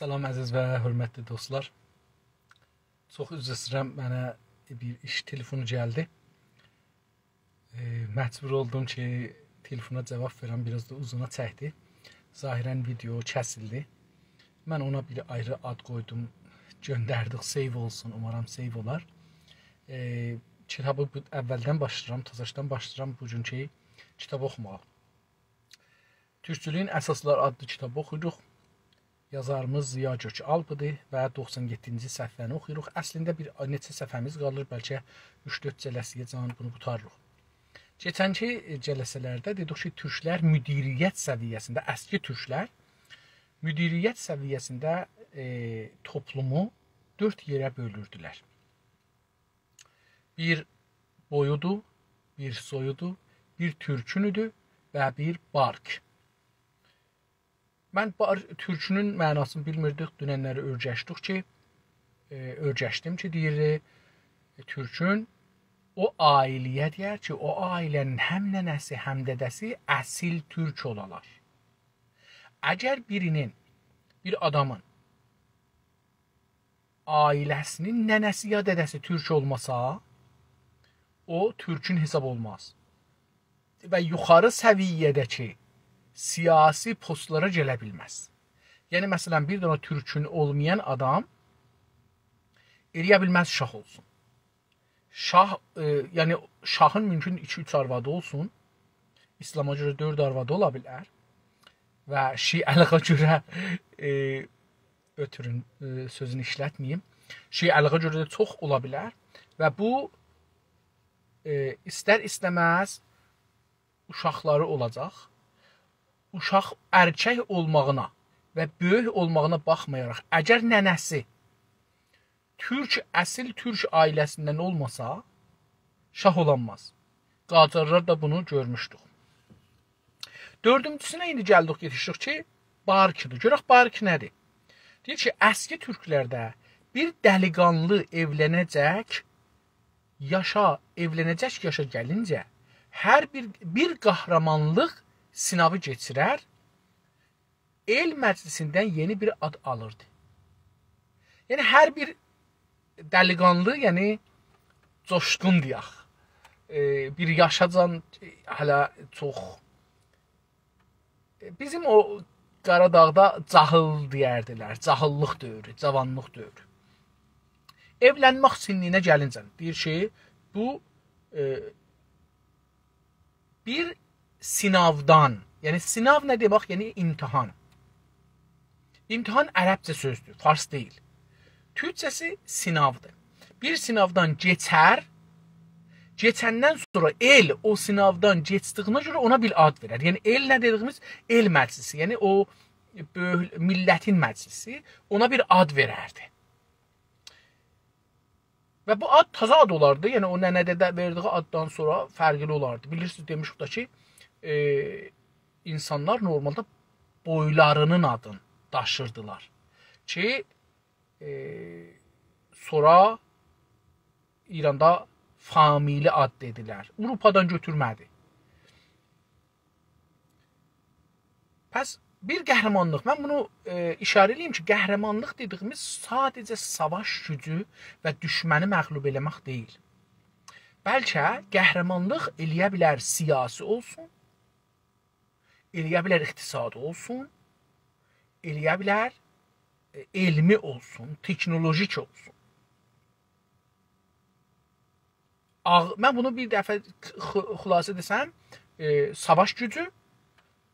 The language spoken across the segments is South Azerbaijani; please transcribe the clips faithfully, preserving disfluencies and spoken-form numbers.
سلام، عزیز و حؤرمتلی دوستلار. چوخ عذر ایسته‌ییرم، منه بیر ایش تلفونو گلدی. ائ، مجبور اولدوم کی، تلفونا جواب وئرم، بیر آز دا اوزونا چکدی. ظاهراً ویدئو کسیلدی. من اونا بیر آیری آد قویدوم، گؤندردیک، save اولسون، اومارام save اولار. ائ، کیتابی بو، اولدن باشلاییرام، تازاشدان باشلاییرام بوگونکو کیتاب اوخوماغا. تورکچولویون اساسلاری آدلی کیتابی اوخویوروق. یازاریمیز ضیا گؤک‌آلپ‌دیر و دوخسان یئددینجی صفحه‌نی اوخویوروق. اصلینده بیر نئچه صفحه‌میز قالیر، بلکه اوچ-دؤرد جلسه‌یه‌جن بونو قوتاریریق. کئچنکی، ائ، جلسه‌لرده دئدیک کی، تورکلر مدیریت سویه‌سینده، اسکی تورکلر مدیریت سویه‌سینده، ائ، توپلومو دؤرد یئره بؤلوردولر. بیر بویودو، بیر سویودو، بیر تورکونودو و بیر بارک. من بار-، تورکونون معناسینی بیلمیردیک. دوننلری اؤیرشدیک کی، ائ، اؤیرشدیم کی، دئییر، ائ، تورکون او عائله‌یه دئیر کی، او عائله‌نین هم ننه‌سی، هم دده‌سی اصیل تورک اولالار. اگر بیرینین، بیر آدامین عائله‌سینین ننه‌سی یا دده‌سی تورک اولماسا، او تورکون حساب اولماز. و یوخاری سویه‌ده‌کی سیاسی پستلارا گله بیلمز. یعنی، مثلاً، بیر دنه تورکون اولمایان آدام ائلیه بیلمز شاه اولسون. شاه، ائ، یعنی، شاهین مومکون ایکی-اوچ آروادی اولسون. ایسلاما گؤره دؤرد آروادی اولا بیلر. و شیعه‌لیغه گؤره، ائ، اؤتورون، ائ، سؤزونو ایشلتمه‌ییم. شیعه‌لیغه گؤره ده چوخ اولا بیلر. و بو، ائ، ایستر-ایسته‌مز اوشاقلاری اولاجاق. اوشاق ائرکک اولماغینا و بؤیوک اولماغینا باخمایاراق، اگر ننه‌سی تورک، اصیل تورک عائله‌سیندن اولماسا، شاه اولانماز. قاجارلار دا بونو گؤرموشدوک. دؤردونجوسونه ایندی گلدیک، یئتیشدیک کی، بارکدیر. گؤرک، بارک نه‌دیر؟ دئییر کی، اسکی تورکلرده بیر دلی‌قانلی ائولنه‌جک، یاشا، ائولنه‌جک یاشا گلینجه هر بیر، بیر قهرمانلیق سیناوی کئچیرر، ائل مجلسیندن یئنی بیر آد آلیردی. یعنی، هر بیر دلی‌قانلی، یعنی جوشقون دئیک، ائ، بیر یاشاجان، ائ، هله چوخ، ائ، بیزیم او قاراداغدا جاهیل دئیردیلر، جاهیللیق دؤورو، جاوانلیق دؤورو. ائولنمک سنّینه گلینجه، دئییر کی، بو، ائ، بیر سیناودان، یعنی سیناو نه دئمک؟ یعنی امتحان. امتحان عربجه سؤزدور، فارس دئییل. تورکجه‌سی سیناودیر. بیر سیناودان کئچر، کئچندن سونرا ائل او سیناودان کئچدیگینه گؤره اونا بیر آد وئرر. یعنی ائل نه دئدیگیمیز؟ ائل مجلسی، یعنی او بؤیوک میللتین مجلسی، اونا بیر آد وئرردی. و بو آد تازا آد اولاردی. یعنی او ننه دده وئردیگی آددان سونرا فرقلی اولاردی. بیلیرسینیز، دئمیشیک ده کی، ائ، اینسانلار نورمالدا بویلارینین آدینی داشیردیلار. کی، ائ، سونرا ایراندا فامیلی آد دئدیلر. آوروپادان گؤتورمه‌دی. پس بیر قهرمانلیق، من بونو، ائ، اشاره ائله‌ییم کی، قهرمانلیق دئدیگیمیز ساده‌جه ساواش گوجو و دوشمنی مغلوب ائله‌مک دئییل. بلکه قهرمانلیق ائلیه بیلر سیاسی اولسون، ائلیه بیلر اقتصادی اولسون، ائلیه بیلر، ائ، علمی اولسون، تکنولوژیک اولسون. آغ-، من بونو بیر دفعه خ-، خلاصه دئسم، ائ، ساواش گوجو،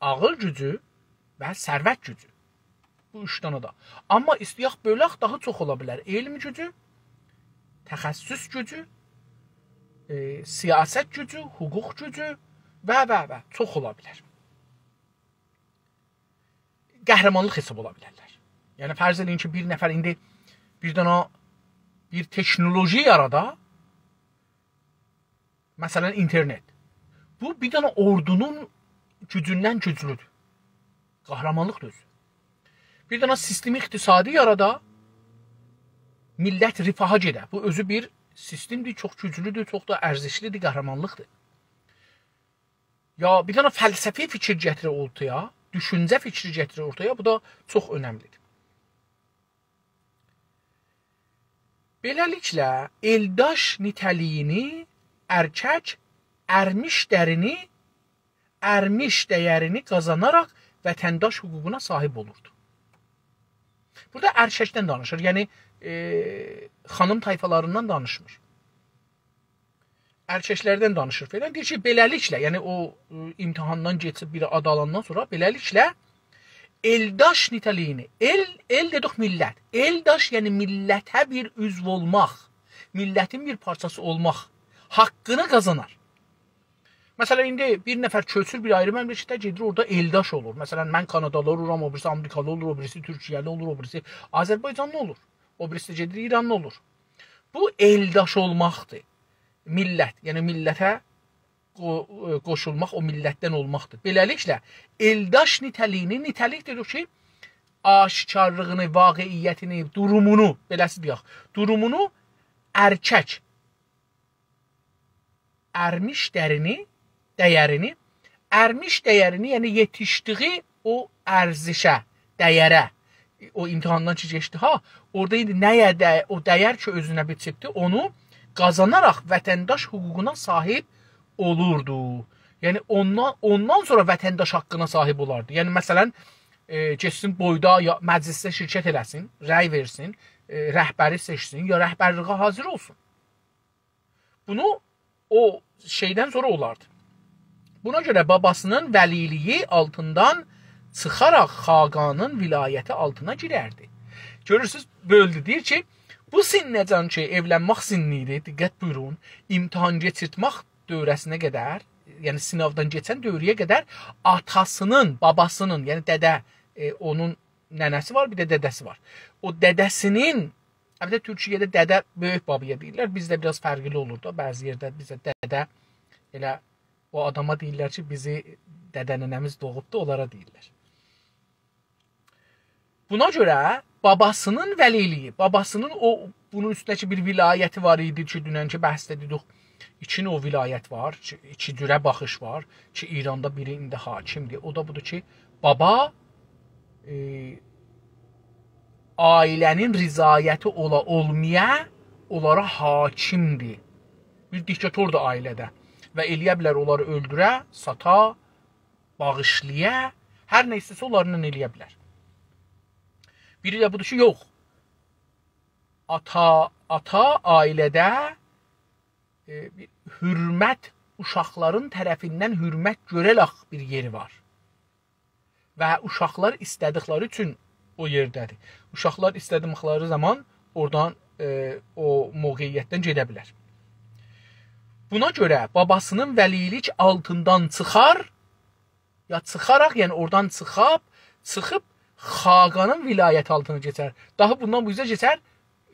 عاغیل گوجو و ثروت گوجو. بو اوچ دنه ده. آمما ایسته‌یک بؤلک، داها چوخ اولا بیلر. علم گوجو، تخصص گوجو، ائ، سیاست گوجو، حقوق گوجو و، و، و چوخ اولا بیلر. قهرمانلیق حساب اولا بیلرلر. یعنی، فرض ائله‌یین کی، بیر نفر ایندی بیر دنه بیر تکنولوژی یارادا، مثلاً، اینترنت. بو، بیر دنه اوردونون گوجوندن گوجلودور. قهرمانلیق دا اؤزو. بیر دنه سیستم اقتصادی یارادا، میللت رفاها گئده. بو اؤزو بیر سیستمدیر، چوخ گوجلودور، چوخ دا ارزشلیدیر، قهرمانلیقدیر. یا بیر دنه فلسفی فیکیر گتیریر اورتایا، دوشونجه فیکری گتیریر اورتایا، بو دا چوخ اؤنملیدیر. بئله‌لیکله، ائلداش نیته‌لیگینی ارکک ارمیش درینی، ارمیش دَیَرینی قازاناراق وطنداش حقوقونا صاحیب اولوردو. بورادا ارککدن دانیشیر، یعنی، ائ، خانیم طایفالاریندان دانیشمیر. ارککلردن دانیشیر فلان. دئییر کی، بئله‌لیکله، یعنی او، ائ، امتحاندان کئچیب بیری آد آلاندان سونرا بئله‌لیکله ائلداش نیته‌لیگینی، ائل، ائل دئدیک میللت. ائلداش، یعنی میللته بیر عضو اولماق، میللتین بیر پارچاسی اولماق حاققینی قازانار. مثلا، ایندی بیر نفر کؤچور بیر آیری مملکته، گئدیر اورادا ائلداش اولور. مثلا، من کانادالی اولورام، او بیریسی آمریکالی اولور، او بیریسی تورکیه‌لی اولور، او بیریسی آذربایجانلی اولور. او بیریسی ده گئدیر ایرانلی اولور. بو ائلداش اولماقدیر. میللت، یعنی میللته قو-، ائ، قوشولماق، او میللتدن اولماقدیر. بئله‌لیکله، ائلداش نیته‌لیگینی، نیته‌لیک دئدیک کی، آشکارلیغینی، واقعیتینی، دورومونو، بئله‌سی دئیک، دورومونو ارکک، ارمیش درینی، دَیَرینی، ارمیش دَیَرینی، یعنی یئتیشدیگی او ارزشه، دَیَره، او امتحاندان کی کئچدی ها، اورادا ایندی نه‌یه دَ-، او دَیَر کی اؤزونه بیچیبدی، اونو قازاناراق وطنداش حقوقونا صاحیب اولوردو. یعنی اوندان، اوندان سونرا وطنداش حاققینا صاحیب اولاردی. یعنی مثلا، ائ، گئتسین بویدا یا مجلسده شرکت ائله‌سین، رأی وئرسین، ائ، رهبری سئچسین یا رهبرلیگه حاضر اولسون. بونو او شئیدن سونرا اولاردی. بونا گؤره باباسینین ولیلیگی آلتیندان چیخاراق خاقانین ولایتی آلتینا گیرردی. گؤرورسوز، بؤلدو. دئییر کی، بو سنّه‌جن کی، ائولنمک سنّی ایدی، دقت بویورون، امتحان کئچیرتمک دوره‌سینه قدر، یعنی سیناودان کئچن دوره‌یه قدر آتاسینین، باباسینین، یعنی دده، ائ، اونون ننه‌سی وار، بیر ده دده‌سی وار. او دده‌سینین، البته تورکیه‌ده دده بؤیوک بابایا دئییرلر، بیزده بیر آز فرقلی اولور دا، بعضی یئرده بیزده دده ائله او آداما دئییرلر کی، بیزی دده ننه‌میز دوغوبدو، اونلارا دئییرلر. بونا گؤره باباسینین ولیلیگی، باباسینین او، بونون اوستونده کی بیر ولایتی وار ایدی کی، دوننکی بحثده دئدیک، ایکی نوع ولایت وار، ایکی، ایکی جوره باخیش وار کی، ایراندا بیری ایندی حاکمدیر. او دا بودور کی، بابا، ائ، عائله‌نین رضایتی اولا اولمایا اونلارا حاکمدیر. بیر دیکتاتوردور عائله‌ده و ائلیه بیلر اونلاری اؤلدوره، ساتا، باغیشلایا، هر نه ایسته‌سه اونلارلا ائلیه بیلر. بیری ده بودور کی، یوخ. آتا، آتا عائله‌ده، ائ، بیر حؤرمت، اوشاقلارین طرفیندن حؤرمت گؤره‌لک بیر یئری وار. و اوشاقلار ایسته‌دیکلری اوچون او یئرده‌دیر. اوشاقلار ایسته‌دیکلری زامان اورادان، ائ، او موقعیتدن گئده بیلر. بونا گؤره باباسینین ولیلیک آلتیندان چیخار، یا چیخاراق، یعنی اورادان چیخاب، چیخیب خاقانین ولایتی آلتینا کئچر. داها بوندان بو اوزه کئچر،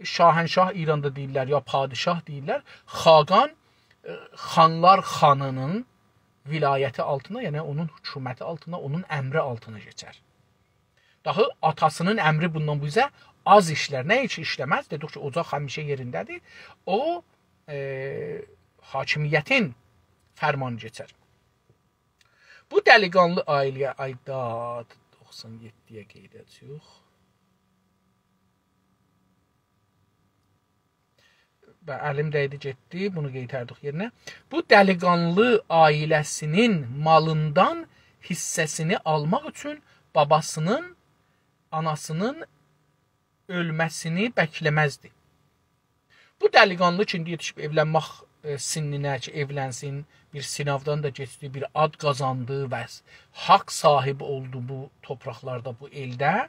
شاهنشاه ایراندا دئییرلر، یا پادشاه دئییرلر. خاقان، ائ، خانلار خانینین ولایتی آلتینا، یعنی اونون حکومتی آلتینا، اونون امری آلتینا کئچر. داها آتاسینین امری بوندان بو اوزه آز ایشلر. نه اوچون ایشله‌مز؟ دئدیک کی، اوجاق همیشه یئرینده‌دیر. او، ائ، حاکمیتین فرمانی کئچر. بو دلی‌قانلی عائله‌یه، آی داد، دوخسان یئددی‌یه قئییده‌جه‌ییک. و الیم دَیدی گئتدی، بونو قئیتردیک یئرینه. بو دلی‌قانلی عائله‌سینین مالیندان حیصه‌سینی آلماق اوچون باباسینین، آناسینین اؤلمه‌سینی بکله‌مزدی. بو دلی‌قانلی کی، ایندی یئتیشیب ائولنمک، ائ، سنّینه کی، ائولنسین، بیر سیناودان دا کئچدی، بیر آد قازاندی و حاق صاحیبی اولدو بو تورپاقلاردا، بو ائلده.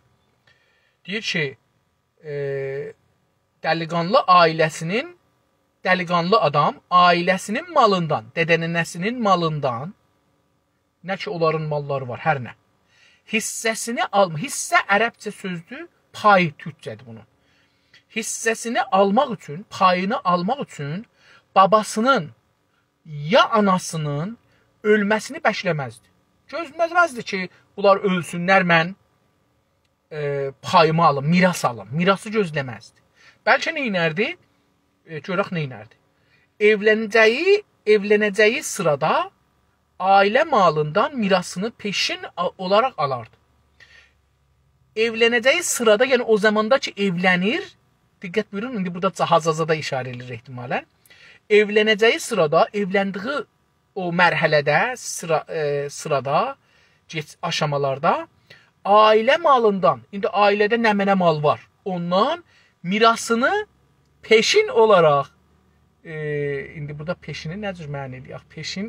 دئییر کی، ائ، دلی‌قانلی عائله‌سینین، دلی‌قانلی آدام عائله‌سینین مالیندان، دده‌ننه‌سینین مالیندان، نه کی اونلارین ماللاری وار، هر نه. حیصه‌سینی آل-، حیصه عربجه سؤزدور، پای تورکجه‌دیر بونون. حیصه‌سینی آلماق اوچون، پایینی آلماق اوچون باباسینین یا آناسینین اؤلمه‌سینی بکله‌مزدی. گؤزله‌مزدی کی، بونلار اؤلسونلر، من، ائ، پاییمی آلیم، میراث آلیم. میراثی گؤزله‌مزدی. بلکه نئینردی؟ ائ، گؤرک نئینردی. ائولنه‌جه‌یی، ائولنه‌جه‌یی سیرادا عائله مالیندان میراثینی پئشین آ-، اولاراق آلاردی. ائولنه‌جه‌یی سیرادا، یعنی او زاماندا کی، ائولنیر، دقت بویورون، ایندی بورادا جهازا دا اشاره ائدیر احتمالاً. ائولنه‌جه‌یی سیرادا، ائولندیگی او مرحله‌ده، سیرا، ائ، سیرادا، گئچ، آشامالاردا عائله مالیندان، ایندی عائله‌ده نمنه مال وار، اوندان میراثینی پئشین اولاراق، ائ، ایندی بورادا پئشینی نه جور معنا ائله‌یک؟ پئشین،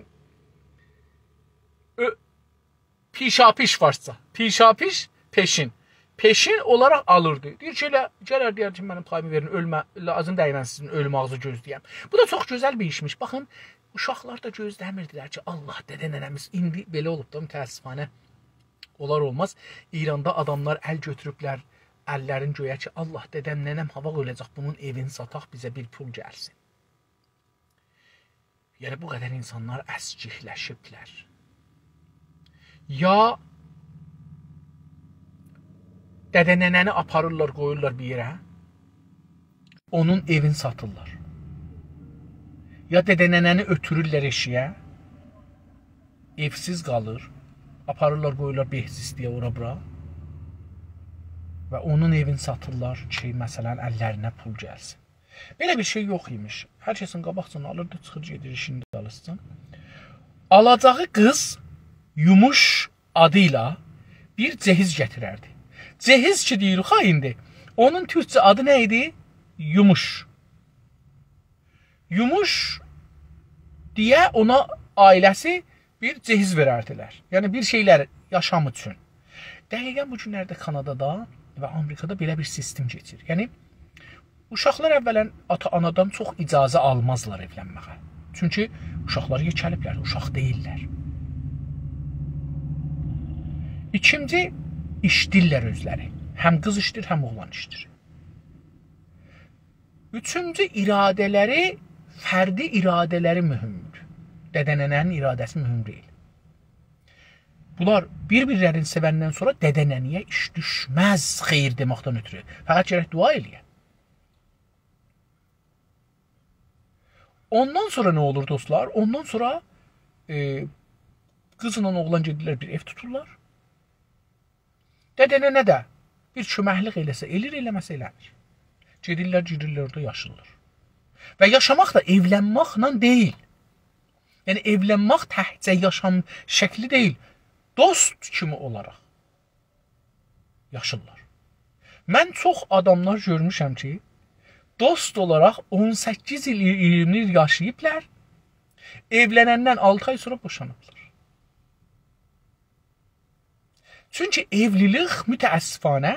اؤ، پیشاپیش فارسجا. پیشاپیش، پئشین. پئشین اولاراق آلیردی. دئییر کی، ائله گلر دئیر کی، منیم پاییمی وئرین، اؤلمه، لازیم دئییل من سیزین اؤلمه‌یینیزی گؤزله‌یم. بو دا چوخ گؤزل بیر ایشمیش. باخین، اوشاقلار دا گؤزله‌میردیلر کی، الله، دده ننه‌میز ایندی بئله اولوب دا، متأسفانه اولار اولماز ایراندا آداملار ال گؤتوروبلر اللرین گؤیه کی، الله، دده‌م، ننه‌م هاواق اؤله‌جک، بونون ائوینی ساتاق، بیزه بیر پول گلسین. یعنی، بو قدر اینسانلار اسکیکلشیبلر. یا دده ننه‌نی آپاریرلار، قویورلار بیر یئره، اونون ائوینی ساتیرلار. یا دده ننه‌نی اؤتورورلر ائشیگه، ائوسیز قالیر، آپاریرلار، قویورلار بهزیستی‌یه، اورا بورا و اونون ائوینی ساتیرلار کی، مثلاً، اللرینه پول گلسین. بئله بیر شئی یوخ ایمیش. هر کسین قاباقجان آلیردی، چیخیر گئدیر ایشین دالیسیجان. آلاجاغی قیز یوموش آدی ایله بیر جهیز گتیرردی. جهیز کی دئییریک ها ایندی. اونون تورکجه آدی نه ایدی؟ یوموش. یوموش دئیه اونا عائله‌سی بیر جهیز وئرردیلر. یعنی بیر شئیلر یاشام اوچون. دقیقاً بو گونلرده کانادادا و آمریکادا بئله بیر سیستم کئچیر. یعنی اوشاقلار اولاً آتا-آنادان چوخ اجازه آلمازلار ائولنمه‌یه. چونکی اوشاقلار یئکه‌لیبلر، اوشاق دئییللر. ایکینجی، ایشله‌ییرلر اؤزلری. هم قیز ایشله‌ییر، هم اوغلان ایشله‌ییر. اوچونجو، اراده‌لری، فردی اراده‌لری مهمدور. دده ننه‌نین اراده‌سی مهم دئییل. بونلار بیر-بیرلرینی سئوندن سونرا دده ننه‌یه ایش دوشمز خیر دئمکدن اؤترو. فقط گرک دعا ائله‌یه. اوندان سونرا نه اولور، دوستلار؟ اوندان سونرا، ائ، قیزلا اوغلان گئدیرلر، بیر ائو توتورلار. دده ننه ده بیر کؤمکلیک ائله‌سه ائله‌ییر، ائله‌مه‌سه ائله‌میر. گئدیرلر، گیریرلر اورادا، یاشاییرلار. و یاشاماق دا ائولنمکله دئییل. یعنی ائولنمک تکجه یاشام شکلی دئییل. دوست کیمی اولاراق یاشاییرلار. من چوخ آداملار گؤرموشم کی، دوست اولاراق اون سککیز ایل، اییرمی ایل یاشاییبلار، ائولنندن آلتی آی سونرا بوشانیبلار. چونکی ائولیلیک، متأسفانه،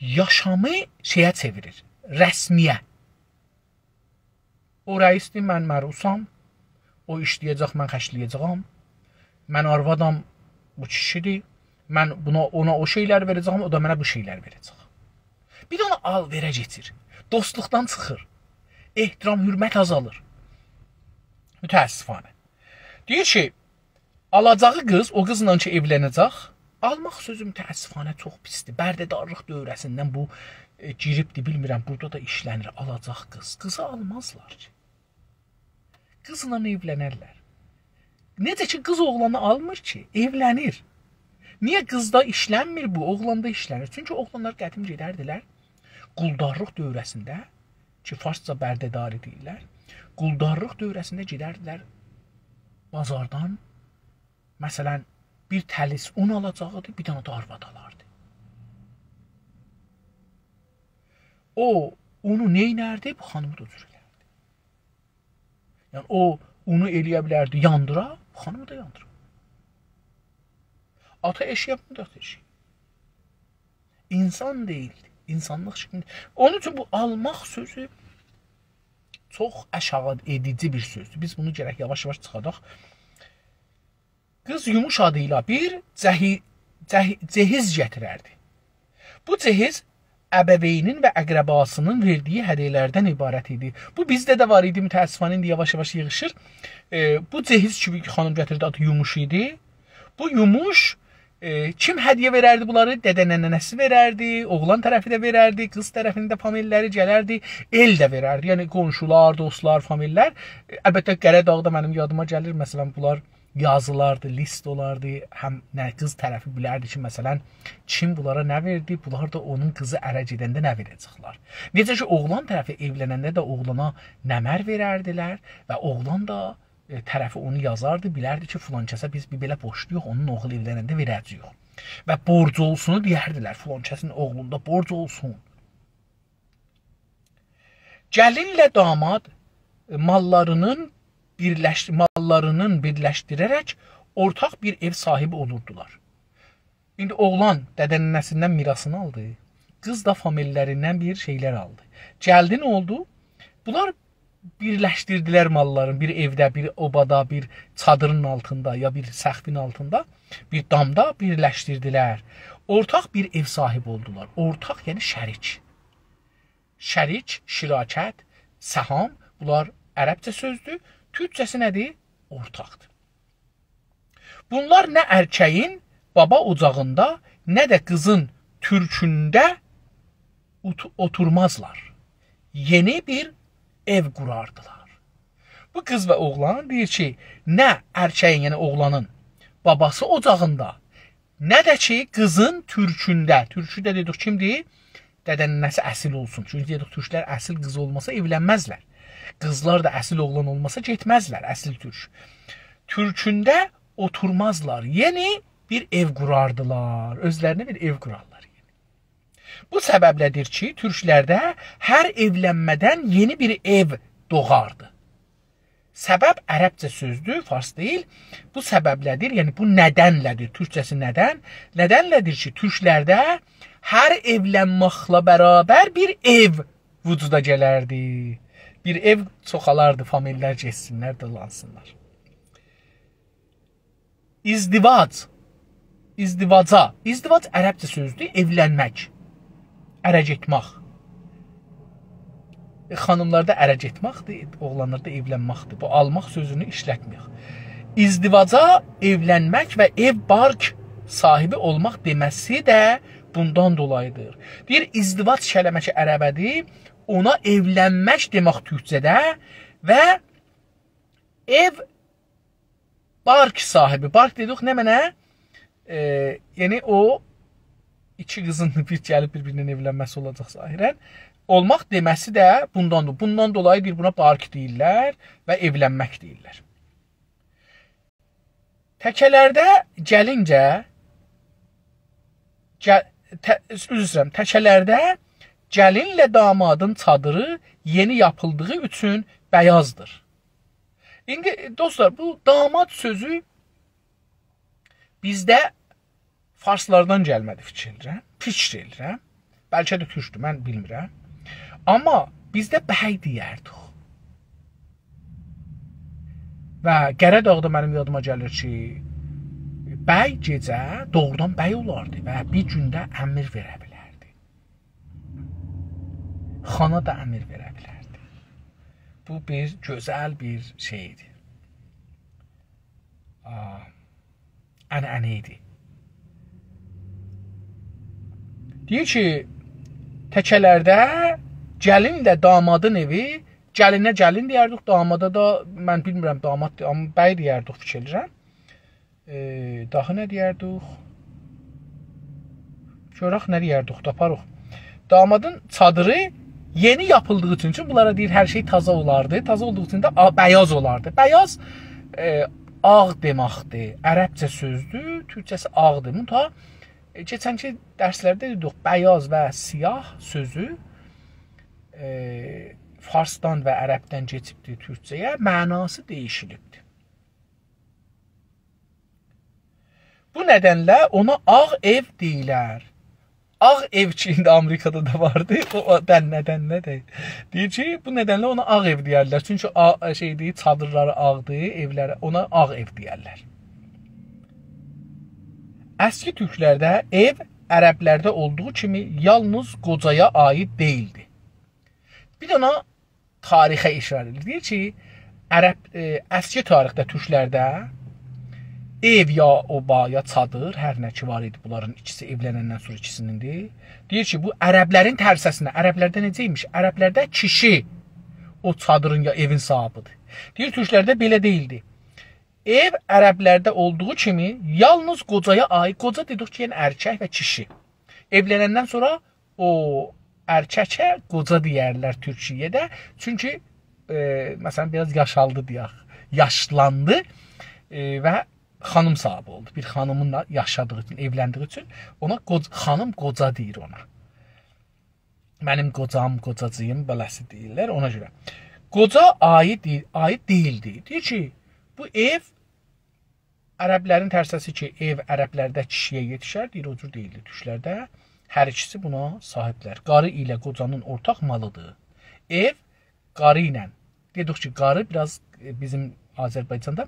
یاشامی شئیه چئویریر، رسمی‌یه. او رئیسدیر، من مرئوسام. او ایشله‌یه‌جک، من خرجله‌یه‌جه‌یم. من آروادام، بو کیشیدیر. من بونا، اونا او شئیلر وئره‌جه‌یم، او دا منه بو شئیلر وئره‌جک. بیر دنه آل‌وئره کئچیر. دوستلوقدان چیخیر. احترام، حؤرمت آزالیر. متأسفانه. دئییر کی، آلاجاغی قیز، او قیزلا کی ائولنه‌جک، آلماق سؤزو متأسفانه چوخ پیسدیر. برده‌دارلیق دوره‌سیندن بو، ائ، گیریبدیر، بیلمیرم، بورادا دا ایشله‌نیر، آلاجاق قیز. قیزی آلمازلار کی. قیزلا ائولنرلر. نئجه کی، قیز اوغلانی آلمیر کی، ائولنیر. نییه قیزدا ایشلنمیر بو، اوغلاندا ایشلنیر؟ چونکی اوغلانلار قدیم گئدردیلر، قولدارلیق دوره‌سینده، کی، فارسجا برده‌داری دئییرلر، قولدارلیق دوره‌سینده گئدردیلر بازاردان، مثلاً، بیر تلیس اون آلاجاغیدی، بیر دنه ده آرواد آلاردی. او اونو نئینردی؟ بو خانیمی دا او جور ائلردی. یعنی، او اونو ائلیه بیلردی یاندیرا، بو خانیمی دا یاندیرا. آتا ائشیگه، بونو دا آتا ائشیگه. اینسان دئییل، اینسانلیق شکلینده. اونون اوچون بو آلماق سؤزو چوخ آشاغی ائدیجی بیر سؤزدور. بیز بونو گرک یاواش-یاواش چیخاداق. قیز یوموش آدی ایله بیر جهی-، جهی-، جهیز گتیرردی. بو جهیز ابوینین و اقرباسینین وئردیگی هدیه‌لردن عبارت ایدی. بو بیزده ده وار ایدی، متأسفانه ایندی یاواش-یاواش ییغیشیر. ائ، بو جهیز کی، خانیم گتیردی، آدی یوموش ایدی. بو یوموش، ائ، کیم هدیه وئرردی بونلاری؟ دده ننه‌سی وئرردی، اوغلان طرفی ده وئرردی، قیز طرفینین ده فامیللری گلردی، ائل ده وئرردی. یعنی قونشولار، دوستلار، فامیللر. ائ، البته، قره‌داغدا منیم یادیما گلیر، مثلاً، بونلار یازیلاردی، لیست اولاردی. هم نه قیز طرفی بیلردی کی، مثلا، کیم بونلارا نه وئردی، بونلار دا اونون قیزی اره گئدنده نه وئره‌جکلر. نئجه کی، اوغلان طرفی ائولننده ده اوغلانا نمر وئرردیلر و اوغلان دا، ائ، طرفی اونو یازاردی، بیلردی کی، فلان کسه بیز بیر بئله بورجلویوق، اونون اوغلو ائولننده وئره‌جه‌ییک. و بورج اولسونو دئیردیلر، فلان کسین اوغلوندا بورج اولسون. گلینله داماد ماللارینین بیرلش-، ماللارینین بیرلشدیره‌رک اورتاق بیر ائو صاحیبی اولوردولار. ایندی اوغلان دده ننه‌سیندن میراثینی آلدی، قیز دا فامیللریندن بیر شئیلر آلدی. گلدی، نه اولدو؟ بونلار بیرلشدیردیلر ماللارین، بیر ائوده، بیر اوبادا، بیر چادیرین آلتیندا، یا بیر سقفین آلتیندا، بیر دامدا بیرلشدیردیلر. اورتاق بیر ائو صاحیبی اولدولار. اورتاق، یعنی شریک. شریک، شراکت، سهام، بونلار عربجه سؤزدور. تورکجه‌سی نه‌دیر؟ اورتاقدیر. بونلار نه ارکه‌یین بابا اوجاغیندا، نه ده قیزین تورکونده اوت-، اوتورمازلار. یئنی بیر ائو قوراردیلار. بو قیز و اوغلان دئییر کی، نه ارکه‌یین، یعنی اوغلانین باباسی اوجاغیندا، نه ده کی، قیزین تورکونده. تورکو ده دئدیک کیمدیر؟ دده ننه‌سی اصیل اولسون. چونکی دئدیک، تورکلر اصیل قیز اولماسا ائولنمزلر. قیزلار دا اصیل اوغلان اولماسا گئتمزلر، اصیل تورک. تورکونده اوتورمازلار. یئنی بیر ائو قوراردیلار. اؤزلرینه بیر ائو قورارلار، یعنی. بو سببله‌دیر کی، تورکلرده هر ائولنمه‌دن یئنی بیر ائو دوغاردی. سبب عربجه سؤزدور، فارس دئییل. بو سببله‌دیر، یعنی بو ندنله‌دیر، تورکجه‌سی ندن. ندنله‌دیر کی، تورکلرده هر ائولنمکله برابر بیر ائو وجودا گلردی. بیر ائو چوخالاردی، فامیللر گئتسینلر، دولانسینلار. ازدواج. ازدواجا. ازدواج عربجه سؤزدور، ائولنمک. اره گئتمک. ائ، خانیملاردا اره گئتمکدیر، اوغلانلاردا ائولنمکدیر. بو آلماق سؤزونو ایشلتمه‌یک. ازدواجا ائولنمک و ائو بارک صاحیبی اولماق دئمه‌سی ده بوندان دولاییدیر. دئییر، ازدواج کلمه‌سی عربه‌دیر، اونا ائولنمک دئمک تورکجه‌ده و ائو بارک صاحیبی. بارک دئدیک نمنه؟ ائ، یعنی او ایکی قیزین بیر گلیب بیر-بیریندن ائولنمه‌سی اولاجاق ظاهراً. اولماق دئمه‌سی ده بوندان دو-، بوندان دولایی دئییر، بونا بارک دئییرلر و ائولنمک دئییرلر. تکه‌لرده گلینجه، گه-، ته-، عذر ایسته‌ییرم، تکه‌لرده گلینله دامادین چادیری یئنی یاپیلدیغی اوچون بیازدیر. ایندی، دوستلار، بو داماد سؤزو بیزده فارسلاردان گلمه‌دی، فیکیر ائله‌ییرم. فیکیر ائله‌ییرم. بلکه ده تورکدور، من بیلمیرم. آمما بیزده بی دئیردیک. و قره‌داغدا منیم یادیما گلیر کی، بی گئجه دوغرودان بی اولاردی و بیر گونده امر وئره بیلردی. خانا دا امر وئره بیلردی. بو بیر گؤزل بیر شئی ایدی. آ، عنعنه ایدی. دئییر کی، تکه‌لرده گلینله دامادین ائوی، گلینه گلین دئیردیک، دامادا دا، من بیلمیرم، داماد دئ-، آمما بی دئیردیک، فیکیر ائله‌ییرم. ائ، داها نه دئیردیک؟ گؤرک نه دئیردیک، تاپاریق. دامادین چادیری یئنی یاپیلدیغی اوچون، چون بونلارا دئییر، هر شئی تازا اولاردی. تازا اولدوغو اوچون ده آ-، بیاض اولاردی. بیاض، ائ، آغ دئمکدیر. عربجه سؤزدور، تورکجه‌سی آغدیر. منتها، ائ، کئچنکی درسلرده دئدیک، بیاض و سیاه سؤزو، ائ، فارسدان و عربدن کئچیبدیر تورکجه‌یه، معناسی دییشیلیبدیر. بو ندنله اونا آغ ائو دئییلر. آغ ائو کی، ایندی آمریکادا دا واردی. او، او دن-، ندنله ده. دئییر کی، بو ندنله اونا آغ ائو دئیرلر. چونکی آ-، شئیدیر، چادیرلاری آغدیر، ائولری، اونا آغ ائو دئیرلر. اسکی تورکلرده ائو عربلرده اولدوغو کیمی یالنیز قوجایا عایید دئییلدی. بیر دنه تاریخه ایشاره ائدیر. دئییر کی، عرب، ائ، اسکی تاریخده تورکلرده ائو یا اوبا، یا چادیر، هر نه کی وار ایدی، بونلارین ایکیسی ائولنندن سونرا ایکیسینیندیر. دئییر کی، بو عربلرین ترسه‌سینه، عربلرده نئجه ایمیش؟ عربلرده کیشی او چادیرین یا ائوین صاحیبیدیر. دئییر، تورکلرده بئله دئییلدی. ائو عربلرده اولدوغو کیمی یالنیز قوجایا عایید، قوجا دئدیک کی، یعنی ارکک و کیشی. ائولنندن سونرا او ارککه قوجا دئیرلر تورکیه‌ده. چونکی، ائ، مثلا، بیر آز یاشالدی دئیک، یاشلاندی، ائ، و خانیم صاحیبی اولدو. بیر خانیمینلا یاشادیغی اوچون، ائولندیگی اوچون اونا قوج-، خانیم قوجا دئییر اونا. منیم قوجام، قوجاجیغیم، بئله‌سی دئییرلر اونا گؤره. قوجا عایید دئییل، عایید دئییلدی. دئییر کی، بو ائو عربلرین ترسه‌سی کی، ائو عربلرده کیشی‌یه یئتیشر، دئییر، او جور دئییلدی تورکلرده. هر ایکیسی بونا صاحیبدیلر. قاری ایله قوجانین اورتاق مالیدیر. ائو قاری ایله. دئدیک کی، قاری بیر آز، ائ، بیزیم آذربایجاندا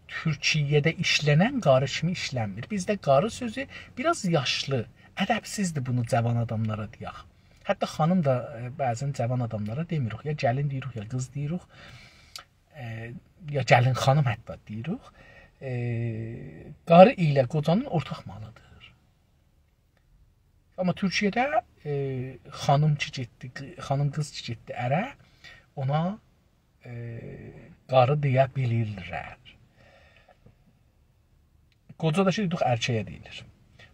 تورکیه‌ده ایشلنن قاری کیمی ایشلنمیر. بیزده قاری سؤزو بیر آز یاشلی، ادبسیزدیر بونو جاوان آداملارا دئیک. حتی خانیم دا، ائ، بعضا جاوان آداملارا دئمیریک. یا گلین دئییریک، یا قیز دئییریک. ائ، یا گلین خانیم حتی دئییریک. ائ، قاری ایله قوجانین اورتاق مالیدیر. آمما تورکیه‌ده، ائ، خانیم کی گئتدی، قی-، خانیم قیز کی گئتدی اره، اونا، ائ، قاری دئیه بیلیرلر. قوجا دا کی، دئدیک، ارکه‌یه دئییلیر.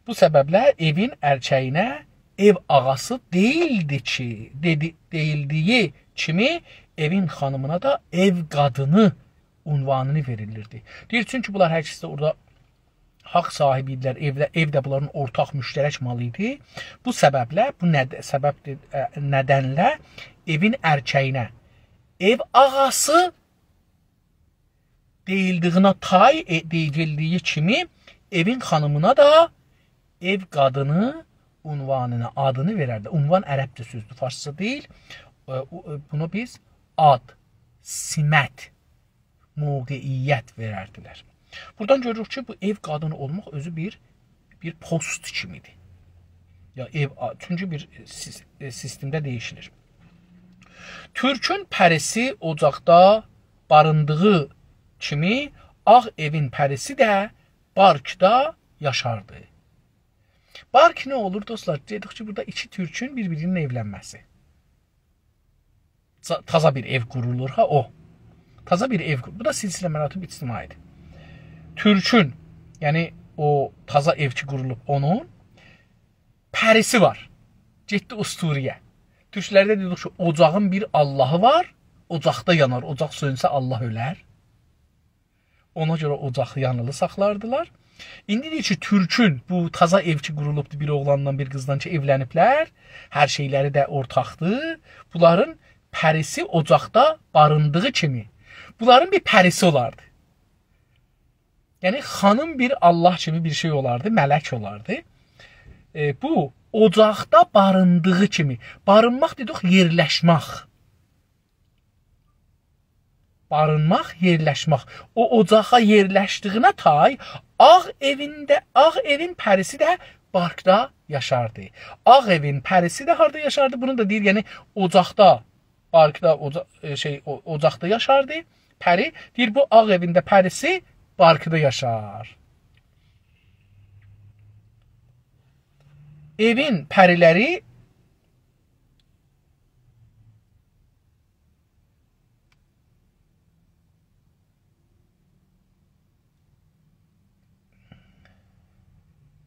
بو سببله ائوین ارکه‌یینه ائو آغاسی دئییلدی کی، دئدی-، دئییلدیگی کیمی ائوین خانیمینا دا ائو قادینی عنوانینی وئریلیردی. دئییر، چونکی بونلار هر ایکیسی ده اورادا حاق صاحیبی ایدیلر، ائو ده، ائو ده بونلارین اورتاق مشترک مالی ایدی. بو سببله، بو ند-، سبب دئ-، ا، ندنله ائوین ارکه‌یینه ائو آغاسی دئییلدیگینه تای، ائ، دئییلدیگی کیمی ائوین خانیمینا دا ائو قادینی عنوانینی، آدینی وئرردی. عنوان عربجه سؤزدور، فارسجا دئییل. ائ، او، ائ، بونو بیز آد، سمت، موقعیت وئرردیلر. بورادان گؤروروک کی، بو ائو قادینی اولماق اؤزو بیر، بیر پست کیمیدیر. یا ائو، آ-، چونکی بیر سیس-، ائ، سیستمده دییشیلیر. تورکون پریسی اوجاقدا باریندیغی کیمی آغ ائوین پریسی ده بارکدا یاشاردی. بارک نه اولور، دوستلار؟ دئدیک کی، بورادا ایکی تورکون بیر-بیرینین ائولنمه‌سی. تا-، تازا بیر ائو قورولور ها، او. تازا بیر ائو قور-، بو دا سلسله مراتب اجتماعی‌دیر. تورکون، یعنی او تازا ائو کی قورولوب اونون، پریسی وار. گئتدی اسطوره‌یه. تورکلرده دئدیک کی، اوجاغین بیر آللاهی وار، اوجاقدا یانار، اوجاق سؤنسه آللاه اؤلر. اونا گؤره اوجاغی یانیلی ساخلاردیلار. ایندی دئییر کی، تورکون، بو تازا ائو کی قورولوبدو، بیر اوغلاندان، بیر قیزدان کی ائولنیبلر، هر شئیلری ده اورتاقدیر. بونلارین پریسی اوجاقدا باریندیغی کیمی، بونلارین بیر پریسی اولاردی. یعنی، خانیم بیر آللاه کیمی بیر شئی اولاردی، ملک اولاردی. ائ، بو اوجاقدا باریندیغی کیمی، بارینماق دئدیک، یئرلشمک. بارینماق، یئرلشمک. او اوجاغا یئرلشدیگینه تای آغ ائوینده، آغ ائوین پریسی ده بارکدا یاشاردی. آغ ائوین پریسی ده هاردا یاشاردی؟ بونو دا دئییر، یعنی اوجاقدا، بارکدا، اوجا-، ائ، شئی، او-، اوجاقدا یاشاردی پری. دئییر، بو آغ ائوین ده پریسی بارکدا یاشار. ائوین پری‌لری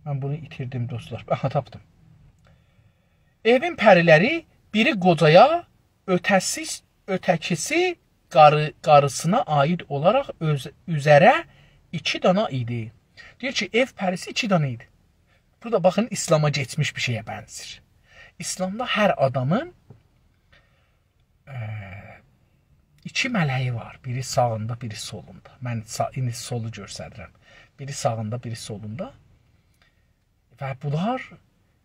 من بونو ایتیردیم، دوستلار. آها، تاپدیم. ائوین پری‌لری بیری قوجایا، اؤته‌سی، اؤته‌کیسی قاری-، قاریسینا عایید اولاراق اؤز-، اوزره ایکی دانا ایدی. دئییر کی، ائو پری‌سی ایکی دانا ایدی. بورادا باخین، ایسلاما کئچمیش بیر شئیه بنزیر. ایسلامدا هر آدامین ائ، ایکی ملگی وار. بیری ساغیندا، بیری سولوندا. من سا-، ایندی سولو گؤستریرم. بیری ساغیندا، بیری سولوندا. و بونلار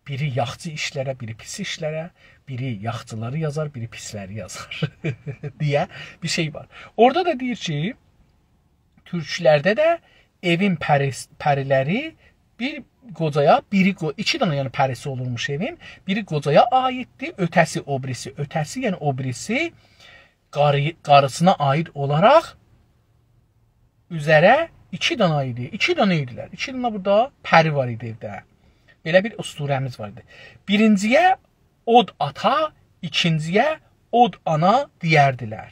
بیری یاخشی ایشلره، بیری پیس ایشلره، بیری یاخشیلاری یازار، بیری پیسلری یازار دئیه بیر شئی وار. اورادا دا دئییر کی، تورکلرده ده ائوین پریس-، پری‌لری بیر قوجایا، بیری قو-، ایکی دنه، یعنی، پری‌سی اولورموش ائوین، بیری قوجایا عاییددیر، اؤته‌سی، او بیریسی، اؤته‌سی، یعنی او بیریسی قاری-، قاریسینا عایید اولاراق اوزره ایکی دنه ایدی، ایکی دنه ایدیلر. ایکی دنه بورادا پری وار ایدی ائوده. بئله بیر اسطوره‌میز وار ایدی. بیرینجی‌یه اود آتا، ایکینجی‌یه اود آنا دئیردیلر.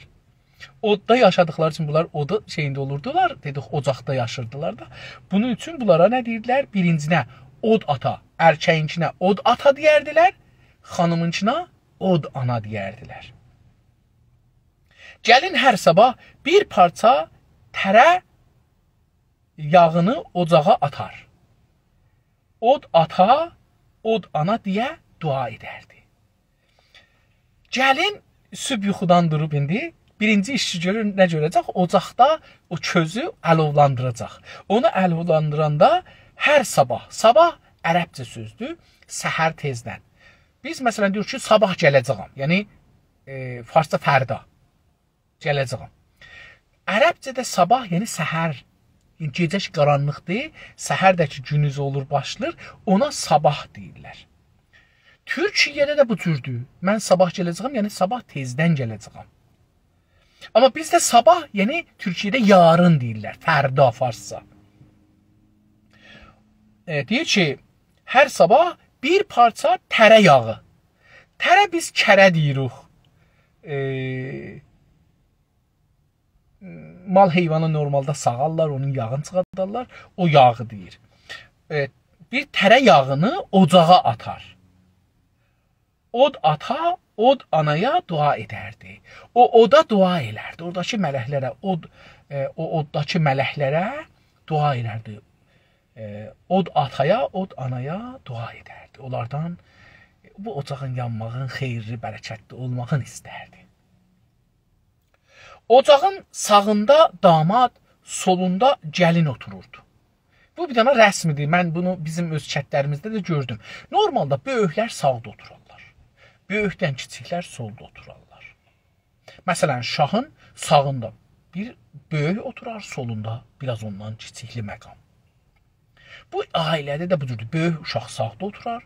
اوددا یاشادیقلاری اوچون بونلار اودو شئیینده اولوردولار، دئدیک، اوجاقدا یاشیردیلار دا. بونون اوچون بونلارا نه دئییردیلر؟ بیرینجینه اود آتا، ارکه‌یینکینه اود آتا دئیردیلر، خانیمینکینا اود آنا دئیردیلر. گلین هر صاباح بیر پارچا تره یاغینی اوجاغا آتار. اود آتا، اود آنا دئیه دعا ائدردی. گلین صبح یوخودان دوروب ایندی، بیرینجی ایش کی گؤرور، نه گؤره‌جک؟ اوجاقدا او کؤزو آلوولاندیراجاق. اونو آلوولاندیراندا هر صاباح، صاباح عربجه سؤزدور، سحر تئزدن. بیز، مثلا، دئییریک کی، صاباح گله‌جه‌یم. یعنی، ائ، فارسجا فردا گله‌جه‌یم. عربجه‌ده صاباح، یعنی سحر، یعنی گئجه کی قارانلیقدیر، سحر ده کی گونوز اولور، باشلاییر، اونا صاباح دئییرلر. تورکیه‌ده ده بو جوردور. من صاباح گله‌جه‌یم، یعنی صاباح تئزدن گله‌جه‌یم. آمما بیزده صاباح، یعنی تورکیه‌ده یارین دئییرلر، فردا فارسجا. ائ، دئییر کی، هر صاباح بیر پارچا تره یاغی. تره بیز کره دئییریک. ائ، مال حیوانی نورمالدا ساغارلار، اونون یاغینی چیخادارلار. او یاغی دئییر. ائ، بیر تره یاغینی اوجاغا آتار. اود آتا، اود آنایا دعا ائدردی. او اودا دعا ائلردی. اوراداکی ملکلره، اود، ائ، او اودداکی ملکلره دعا ائلردی. ائ، اود آتایا، اود آنایا دعا ائدردی. اونلاردان بو اوجاغین یانماغین، خئییرلی، برکتلی اولماغینی ایستردی. اوجاغین ساغیندا داماد، سولوندا گلین اوتوروردو. بو بیر دنه رسمدیر. من بونو بیزیم اؤز کندلریمیزده ده گؤردوم. نورمالدا بؤیوکلر ساغدا اوتورارلار. بؤیوکدن کیچیکلر سولدا اوتورارلار. مثلا، شاهین ساغیندا بیر بؤیوک اوتورار، سولوندا بیر آز اوندان کیچیکلی مقام. بو عائله‌ده ده بو جوردور. بؤیوک اوشاق ساغدا اوتورار،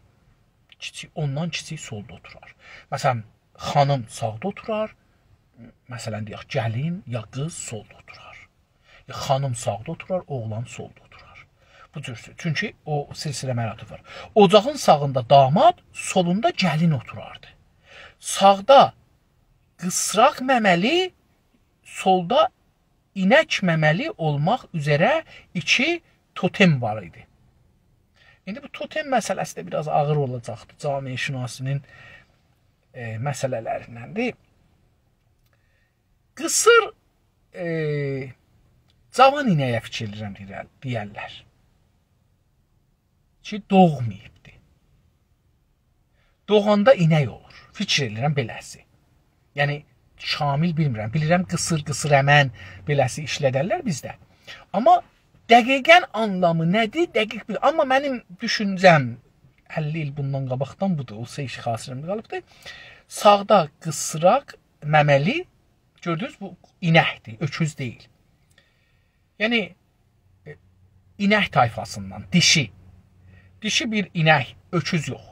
کیچیک، اوندان کیچیک سولدا اوتورار. مثلا، خانیم ساغدا اوتورار، مثلا، دئیک، گلین یا قیز سولدا اوتورار. یا خانیم ساغدا اوتورار، اوغلان سولدا اوتورار. بو جور سؤز. چونکی او سلسله مراتب وار. اوجاغین ساغیندا داماد، سولوندا گلین اوتوراردی. ساغدا قیسراق ممه‌لی، سولدا اینک ممه‌لی اولماق اوزره ایکی توتم وار ایدی. ایندی بو توتم مسئله‌سی ده بیر آز آغیر اولاجاقدی. جامعه‌شناسی‌نین، ائ، مسئله‌لریندندیر. قیسیر، ائ، جاوان اینه‌یه فیکیر ائدیرم دئییرل-، دئیرلر کی، دوغماییبدی. دوغاندا اینک اولور. فیکیر ائدیرم بئله‌سی. یعنی، شامل بیلمیرم. بیلیرم، قیسیر، قیسیر امن بئله‌سی ایشلدرلر بیزده. آمما دقیقا آنلامی نه‌دیر؟ دقیق بیل-، آمما منیم دوشونجه‌م اللی ایل بوندان قاباقدان بودور. او شئی خاطریمده قالیبدیر. ساغدا قیسراق ممه‌لی، گؤردونوز، بو اینکدیر، اؤکوز دئییل. یعنی، ائ، اینک طایفاسیندان، دیشی. دیشی بیر اینک، اؤکوز یوخ.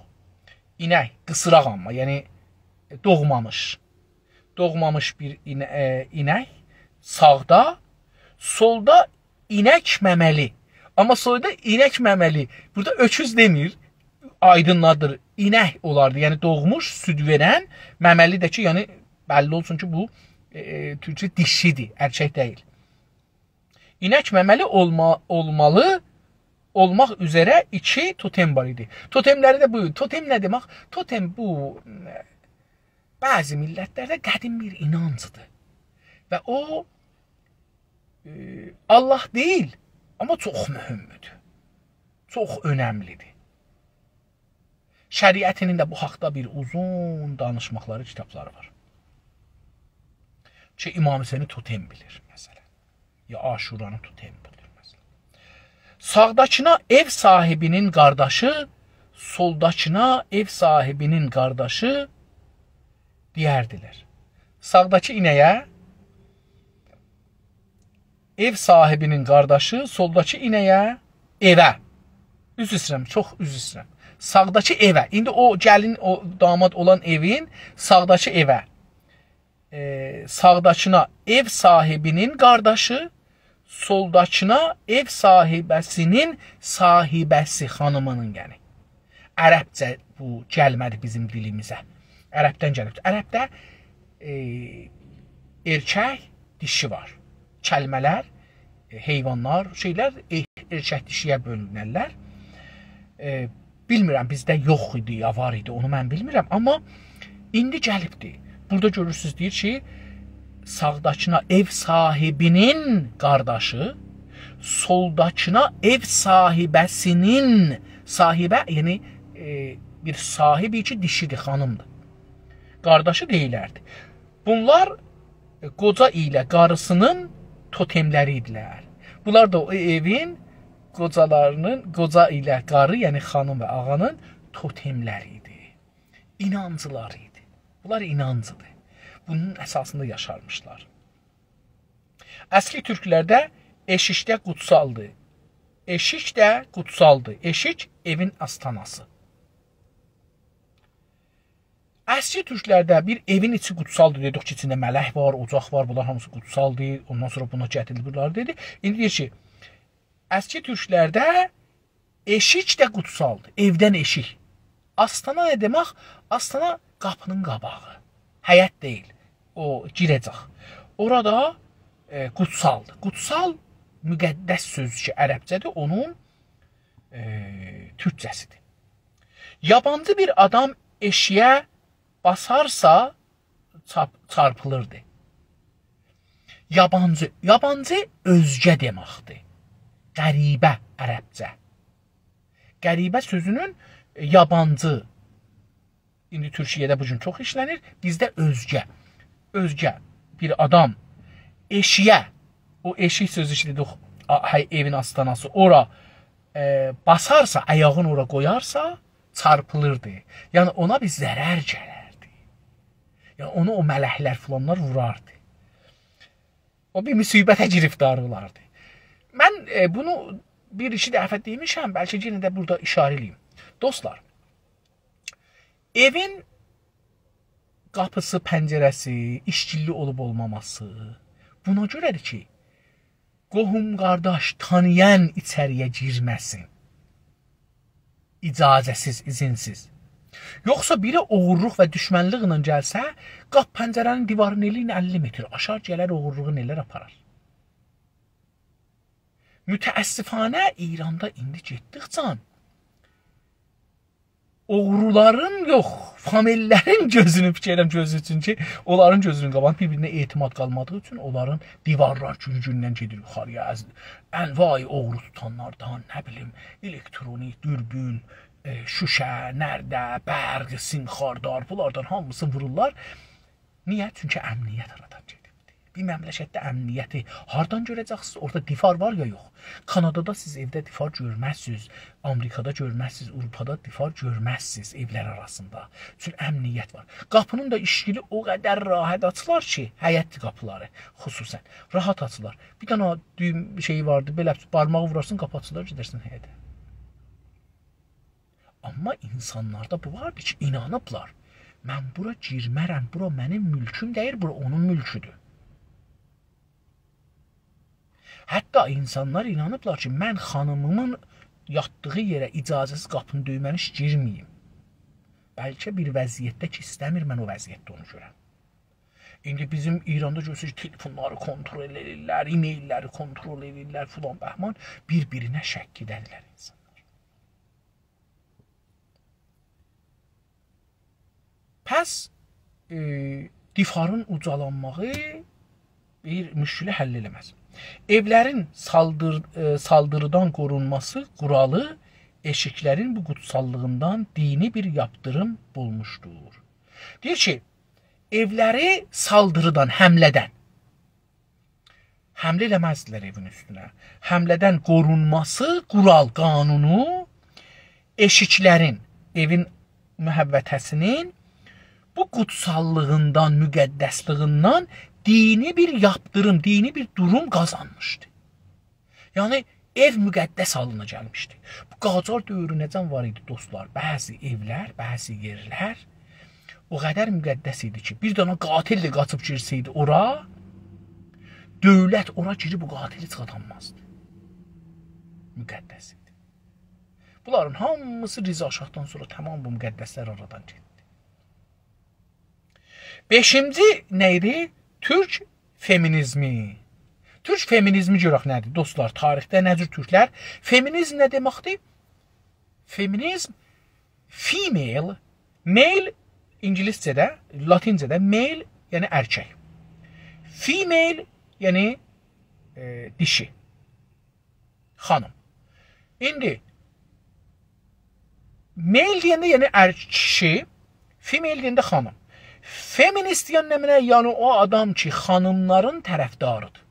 اینک، قیسراق آمما، یعنی، ائ، دوغمامیش. دوغمامیش بیر اینه-، ائ، اینک. ساغدا، سولدا اینک ممه‌لی. آمما سولدا اینک ممه‌لی. بورادا اؤکوز دئمیر، آیدینلادیر. اینک اولاردی، یعنی دوغموش، سود وئرن، ممه‌لی ده کی، یعنی بللی اولسون کی، بو، ائ، ائ، تورکجه دیشیدیر، ارکک دئییل. اینک ممه‌لی اولما-، اولمالی، اولماق اوزره ایکی توتم وار ایدی. توتملری ده بو. توتم نه دئمک؟ توتم بو، ائ، بعضی میللتلرده قدیم بیر اینانجدیر. و او، ائ، الله دئییل، آمما چوخ مهمدور. چوخ اؤنملیدیر. شریعتی‌نین ده بو حاقدا بیر اوزون دانیشماقلاری، کیتابلاری وار. کی، امام حسینی توتم بیلیر، مثلا. یا عاشورانی توتم بیلیر، مثلا. ساغداکینا ائو صاحیبی‌نین قارداشی، سولداکینا ائو صاحیبی‌نین قارداشی دئیردیلر. ساغداکی اینه‌یه ائو صاحیبی‌نین قارداشی، سولداکی اینه‌یه، ائوه. عذر ایسته‌ییرم، چوخ عذر ایسته‌ییرم. ساغداکی ائوه. ایندی او گلین، او داماد اولان ائوین ساغداکی ائوه. ائ، ساغداکینا ائو صاحیبی‌نین قارداشی، سولداکینا ائو صاحیبه‌سی‌نین صاحیبه‌سی، خانیمی‌نین، یعنی. عربجه بو گلمه‌دی بیزیم دیلیمیزه. عربدن گلیبدیر. عربده، ائ، ائرکک دیشی وار. کلمه‌لر، ائ، حیوانلار، شئیلر، ائ، ائرکک دیشی‌یه بؤلونرلر. ائ، بیلمیرم، بیزده یوخ ایدی، یا وار ایدی، اونو من بیلمیرم. آمما ایندی گلیبدی. بورادا گؤرورسونوز، دئییر کی، ساغداکینا ائو صاحیبی‌نین قارداشی، سولداکینا ائو صاحیبه‌سی‌نین، صاحیبه، یعنی، ائ، بیر صاحیب کی، دیشی‌دیر، خانیمدیر. قارداشی دئییلردی. بونلار، ائ، قوجا ایله قاری‌سی‌نین توتملری ایدیلر. بونلار دا او ائوین قوجالاری‌نین، قوجا ایله قاری، یعنی خانیم و آغانین توتملری ایدی. اینانجلاری ایدی. بونلار اینانجی‌دیر. بونون اساسیندا یاشارمیشلار. اسکی تورکلرده ائشیک ده قوتسالدی. ائشیک ده قوتسالدی. ائشیک ائوین آستاناسی. اسکی تورکلرده بیر ائوین ایچی قوتسالدی، دئدیک کی، ایچینده ملک وار، اوجاق وار، بونلار هامیسی قوتسالدی. اوندان سونرا بونا گتیریلدی، بونلاری دئدی. ایندی دئییر کی، اسکی تورکلرده ائشیک ده قوتسالدی، ائودن ائشیک. آستانا نه دئمک؟ آستانا قاپی‌نین قاباغی، حیط دئییل، او گیره‌جک. اورادا، ائ، قوتسالدی. قوتسال مقدس سؤزو کی، عربجه‌دیر، اونون، ائ، تورکجه‌سی‌دیر. یابانجی بیر آدام ائشیگه باسارسا، چارپ-، چارپیلیردی. یابانجی، یابانجی اؤزگه دئمکدیر. غریبه عربجه. غریبه سؤزونون، ائ، یابانجی، ایندی تورکیه‌ده بو گون چوخ ایشله‌نیر. بیزده اؤزگه، اؤزگه بیر آدام ائشیگه، او ائشیک سؤزو کی دئدیک، آ-، هی، ائوین آستاناسی، اورا، ائ، باسارسا، آیاغین اورا قویارسا، چارپیلیردی. یعنی اونا بیر ضرر گلردی. یعنی اونو او ملکلر فلانلار ووراردی. او بیر مصیبته گرفتار اولاردی. من، ائ، بونو بیر ایکی دفعه دئمیشم، بلکه یئنه ده بورادا اشاره ائله‌ییم. دوستلار، ائوین قاپی‌سی، پنجره‌سی، ایشگیللی اولوب اولماماسی بونا گؤره‌دیر کی، قوهوم قارداش تانییان ایچری‌یه گیرمه‌سین. اجازه‌سیز، اذن‌سیز. یوخسا بیری اوغورلوق و دوشمنلیکله گلسه، قاپ پنجره‌نین دیوارینی ائله‌یین اللی متر آشار، گلر اوغورلوغون ائلر آپارار. متأسفانه ایراندا ایندی گئتدیکجه اوغرولارین یوخ، فامیللرین گؤزونو، فیکیر ائدیرم گؤزو اوچون کی، اونلارین گؤزونون قاباغیندا بیر-بیرینه اعتماد قالمادیغی اوچون اونلارین دیوارلار گون-گوندن گئدیر یوخاری‌یا. از انواع اوغرو توتانلاردان، نه بیلیم، الکترونیک، دوربین، ائ، شوشه، نرده، برق، سیم خاردار، بونلاردان هامیسی وورورلار. نییه؟ چونکی امنیت آرادان گئدیبدی. بیر مملکتده امنیتی هاردان گؤره‌جکسینیز؟ اورادا دیوار وار یا یوخ؟ کانادادا سیز ائوده دیوار گؤرمزسینیز، آمریکادا گؤرمزسینیز، آوروپادا دیوار گؤرمزسینیز ائولر آراسیندا. چون امنیت وار. قاپی‌نین دا ایشگیلی او قدر راحت آچیلار کی، حیط قاپیلاری خصوصاً راحت آچیلار. بیر دنه دویوم شئیی واردی، بئله بارماغی وورارسان، قاپی آچیلار، گئدرسن حیطه. آمما اینسانلاردا بو واردی کی، اینانیبلار: «من بورا گیرمرم، بورا منیم مولکوم دئییل، بورا اونون مولکودور.» حتی اینسانلار اینانیبلار کی، «من خانیمیمین یاتدیغی یئره اجازه‌سیز قاپینی دؤیمه‌میش گیرمه‌ییم.» بلکه بیر وضعیتده کی، ایسته‌میر من او وضعیتده اونو گؤرم. ایندی بیزیم ایراندا گؤرسن کی، تلفونلاری کنترل ائدیرلر، ایمیل‌لری کنترل ائدیرلر، فلان بهمان، بیر-بیرینه شک ائدرلر اینسانلار. پس، ائ، دیوارین اوجالانماغی بیر مشکلی حل ائله‌مز. ائولرین سالدیر-، ائ، سالدیریدان قورونماسی قورالی ائشیکلرین بو قوتساللیغیندان دینی بیر یاپتیریم بولموشدور. دئییر کی، ائولری سالدیریدان، حمله‌دن، حمله ائله‌مزدیلر ائوین اوستونه. حمله‌دن قورونماسی، قورال، قانونو، ائشیکلرین، ائوین محوطه‌سی‌نین بو قوتساللیغیندان، مقدسلیغیندن دینی بیر یاپتیریم، دینی بیر دوروم قازانمیشدی. یعنی، ائو مقدس حالینا گلمیشدی. بو قاجار دؤورونه‌جن وار ایدی، دوستلار. بعضی ائولر، بعضی یئرلر او قدر مقدس ایدی کی، بیر دنه قاتل ده قاچیب گیرسه‌یدی اورا، دؤولت اورا گیریب بو قاتلی چیخادانمازدی. مقدس ایدی. بونلارین هامیسی رضا شاهدان سونرا تمام بو مقدس‌لر آرادان گئتدی. بئشینجی نه ایدی؟ تورک فمینیزمی. تورک فمینیزمی گؤرک نه‌دیر، دوستلار؟ تاریخده نه جور تورکلر، فمینیزم نه دئمکدیر؟ فمینیزم، female، male، اینگیلیسجه‌ده، لاتینجه‌ده male، یعنی ارکک. Female، یعنی، ائ، دیشی، خانیم. ایندی male دئینده، یعنی ار-، کیشی، female دئینده خانیم. فمینیست دئینده نه معنی؟ یعنی او آدام کی، خانیملارین طرفداریدیر.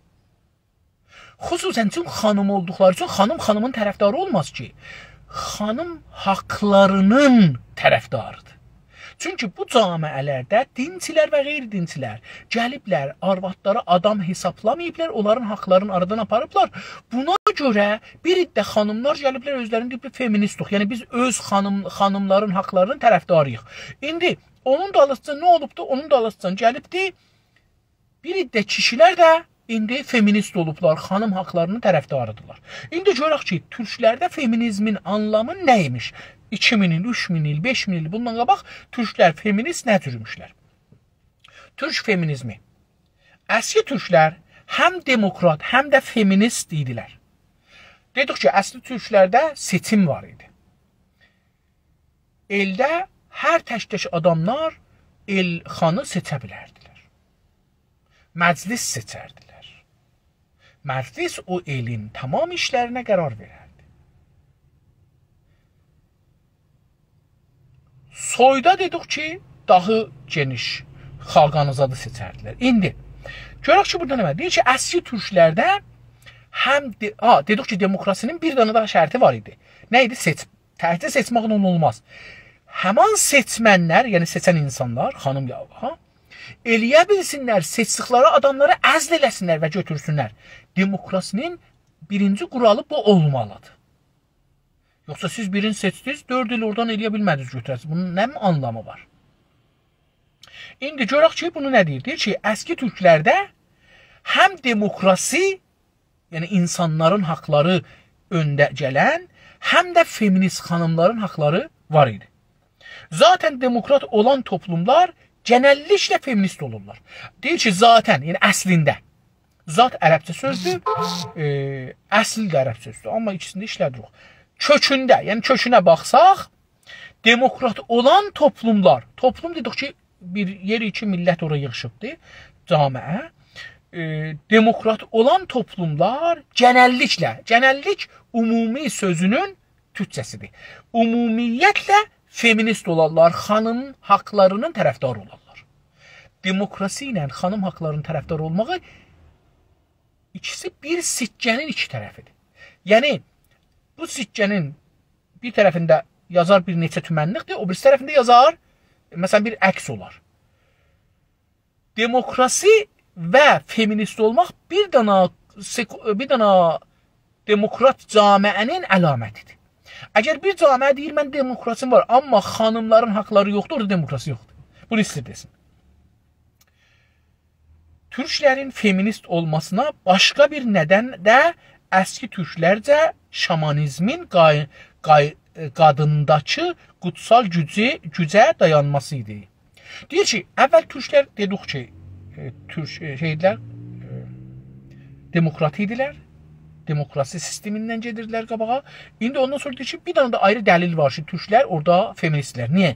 خصوصاً چون خانیم اولدوقلاری اوچون، خانیم خانیمین طرفداری اولماز کی. خانیم حاقلارینین طرفداریدیر. چونکی بو جامعه‌لرده دینچیلر و غیر دینچیلر گلیبلر، آروادلاری آدام حسابلاماییبلار، اونلارین حاقلارینی آرادان آپاریبلار. بونا گؤره بیر عده خانیملار گلیبلر، اؤزلرینی دئییبلر فمینیستوق. یعنی بیز اؤز خانیم، خانیملارین حاقلارینین طرفداری‌ییق. ایندی اونون دالیسیجا نه اولوبدو؟ اونون دالیسیجا گلیبدی، بیر عده کیشیلر ده ایندی فمینیست اولوبلار، خانیم حاقلارینین طرفداریدیرلار. ایندی گؤرک کی، تورکلرده فمینیزمین آنلامی نه ایمیش؟ ایکی مین ایل، اوچ مین ایل، بئش مین ایل بوندان قاباق تورکلر فمینیست نه جورموشلر؟ تورک فمینیزمی. اسکی تورکلر هم دموکرات، هم ده فمینیست ایدیلر. دئدیک کی، اسکی تورکلرده سئچیم وار ایدی. ائلده هر تک-تک آداملار ائل خانی سئچه بیلردیلر. مجلس سئچردیلر. مجلس او ائلین تمام ایشلرینه قرار وئرردی. سویدا دئدیک کی، داها گئنیش خاقانیزادی سئچردیلر. ایندی گؤرک کی، بورادا نه وار؟ دئییر کی، اسکی تورکلرده هم دئ-، ها، دئدیک کی، دموکراسی‌نین بیر دنه داها شرطی وار ایدی. نه ایدی؟ سئچ-، تکجه سئچمکله اولماز. همان سئچمنلر، یعنی سئچن اینسانلار، خانیم یا آقا، ائلیه بیلسینلر، سئچدیکلری آداملاری عزل ائله‌سینلر و گؤتورسونلر. دموکراسی‌نین بیرینجی قورالی بو اولمالیدیر. یوخسا سیز بیرینی سئچدینیز، دؤرد ایل اورادان ائلیه بیلمه‌دینیز گؤتوره‌سینیز. بونون نه آنلامی وار؟ ایندی گؤرک کی، بونو نه دئییر؟ دئییر کی، اسکی تورکلرده هم دموکراسی، یعنی اینسانلارین حاقلاری اؤنده گلن، هم ده فمینیست خانیملارین حاقلاری وار ایدی. ذاتاً دموکرات اولان توپلوملار گئنللیکله فمینیست اولورلار. دئییر کی، ذاتاً، یعنی اصلینده. ذات عربجه سؤزدور، ائ، اصل ده عرب سؤزدور. آمما ایکیسینی ده ایشله‌دیریک. کؤکونده، یعنی کؤکونه باخساق، دموکرات اولان توپلوملار، توپلوم دئدیک کی، بیر یئر کی، میللت اورا ییغیشیبدی، جامعه. ائ، دموکرات اولان توپلوملار گئنللیکله، گئنللیک عمومی سؤزونون تورکجه‌سیدیر. عمومیتله فمینیست اولارلار، خانیم حاقلارینین طرفداری اولارلار. دموکراسی ایله خانیم حاقلارینین طرفدار اولماغی ایکیسی بیر سکه‌نین ایکی طرفیدیر. یعنی، بو سکه‌نین بیر طرفینده یازار بیر نئچه تومنلیکدیر، او بیریسی طرفینده یازار، مثلاً، بیر عکس اولار. دموکراسی و فمینیست اولماق بیر دانا سک-، بیر دانا دموکرات جامعه‌نین علامتیدیر. اگر بیر جامعه دئییر، «من دموکراسیم وار، آمما خانیملارین حاقلاری یوخدور»، اورادا دموکراسی یوخدور. بونو ایسته‌ییر دئسین. تورکلرین فمینیست اولماسینا باشقا بیر ندن ده اسکی تورکلرجه شامانیزمین قای-، قای-، قادینداکی قوتسال گوجو، گوجه دایانماسی ایدی. دئییر کی، اول تورکلر، دئدیک کی، ائ، تورک، ائ، شئیدیلر، ائ، دموکرات ایدیلر، دموکراسی سیستمیندن گئدیردیلر قاباغا. ایندی اوندان سونرا دئییر کی، بیر دنه ده آیری دلیل وار کی، تورکلر اورادا فمینیستلر. نییه؟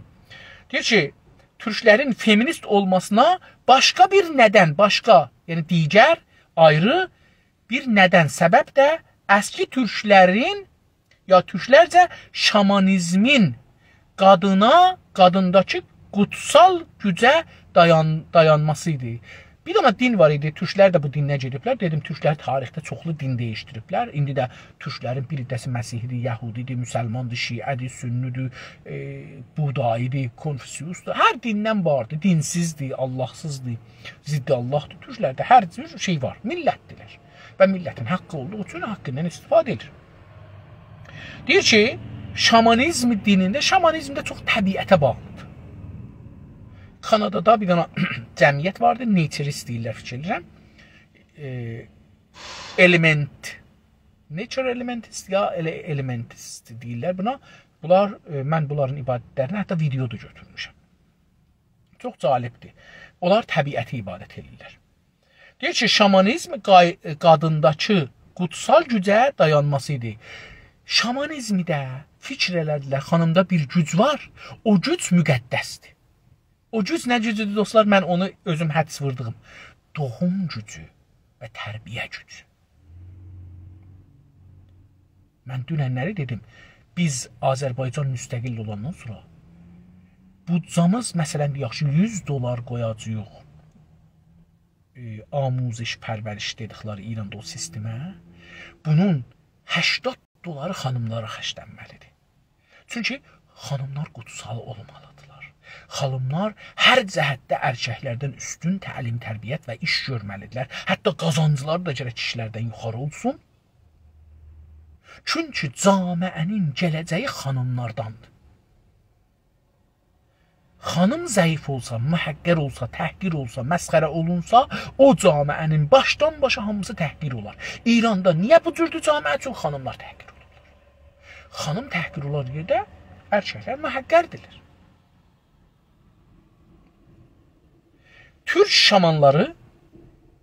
دئییر کی، تورکلرین فمینیست اولماسینا باشقا بیر ندن، باشقا، یعنی دیگر، آیری بیر ندن، سبب ده اسکی تورکلرین، یا تورکلرجه شامانیزمین قادینا، قادینداکی قوتسال گوجه دایان-، دایانماسی ایدی. بیر دنه دین وار ایدی، تورکلر ده بو دینه گئدیبلر. دئدیم، تورکلر تاریخده چوخلو دین دییشدیریبلر. ایندی ده تورکلرین بیر حیصه‌سی مسیحی‌دیر، یهودی‌دیر، مسلماندیر، شیعه‌دیر، سنی‌دیر، ائ، بودایی‌دیر، کنفوسیوسدور. هر دیندن واردیر، دینسیزدیر، آللاهسیزدیر، ضد آللاهدیر. تورکلرده هر جور شئی وار، میللتدیرلر. و میللتین حاققی اولدوغو اوچون حاققیندان استفاده ائدیر. دئییر کی، شامانیزم دینینده، شامانیزم ده چوخ طبیعته باغلیدیر. کانادادا بیر دنه جمعیت واردی، nature-ist دئییرلر، فیکیر ائدیرم. ائ، element، nature elementist یا ائله elementist دئییرلر بونا. بونلار، ائ، من بونلارین عبادتلرینی حتی ویدئو دا گؤتورموشم. چوخ جالبدیر. اونلار طبیعته عبادت ائدیرلر. دئییر کی، شامانیزم قای-، قادینداکی قوتسال گوجه دایانماسی ایدی. شامانیزمده فیکیر ائله‌دیلر، خانیمدا بیر گوج وار، او گوج مقدس‌دیر. او گوج نه گوجودور، دوستلار؟ من اونو اؤزوم حدس ووردوغوم. دوغوم گوجو و تربیه گوجو. من دونن‌لری دئدیم، بیز آذربایجان مستقل اولاندان سونرا بودجه‌میز، مثلا، دئیک کی، یوز دلار قویاجاغیق، ائ، آموزش پرورش دئدیکلری ایراندا او سیستمه. بونون هشتاد دلاری خانیملارا خرجلنمه‌لی‌دیر. چونکی خانیملار قوتسال اولمالی‌دیرلار. خانیملار هر جهتده ارککلردن اوستون تعلیم، تربیت و ایش گؤرمه‌لی‌دیرلر. حتی قازانجلاری دا گرک کیشیلردن یوخاری اولسون. چونکی جامعه‌نین گله‌جه‌یی خانیملارداندیر. خانیم ضعیف اولسا، محقر اولسا، تحقیر اولسا، مسخره اولونسا، او جامعه‌نین باشدان باشا هامیسی تحقیر اولار. ایراندا نییه بو جوردور جامعه؟ چونکی خانیملار تحقیر اولورلار. خانیم تحقیر اولار یئرده ارککلر محقردیرلر. تورک شامانلاری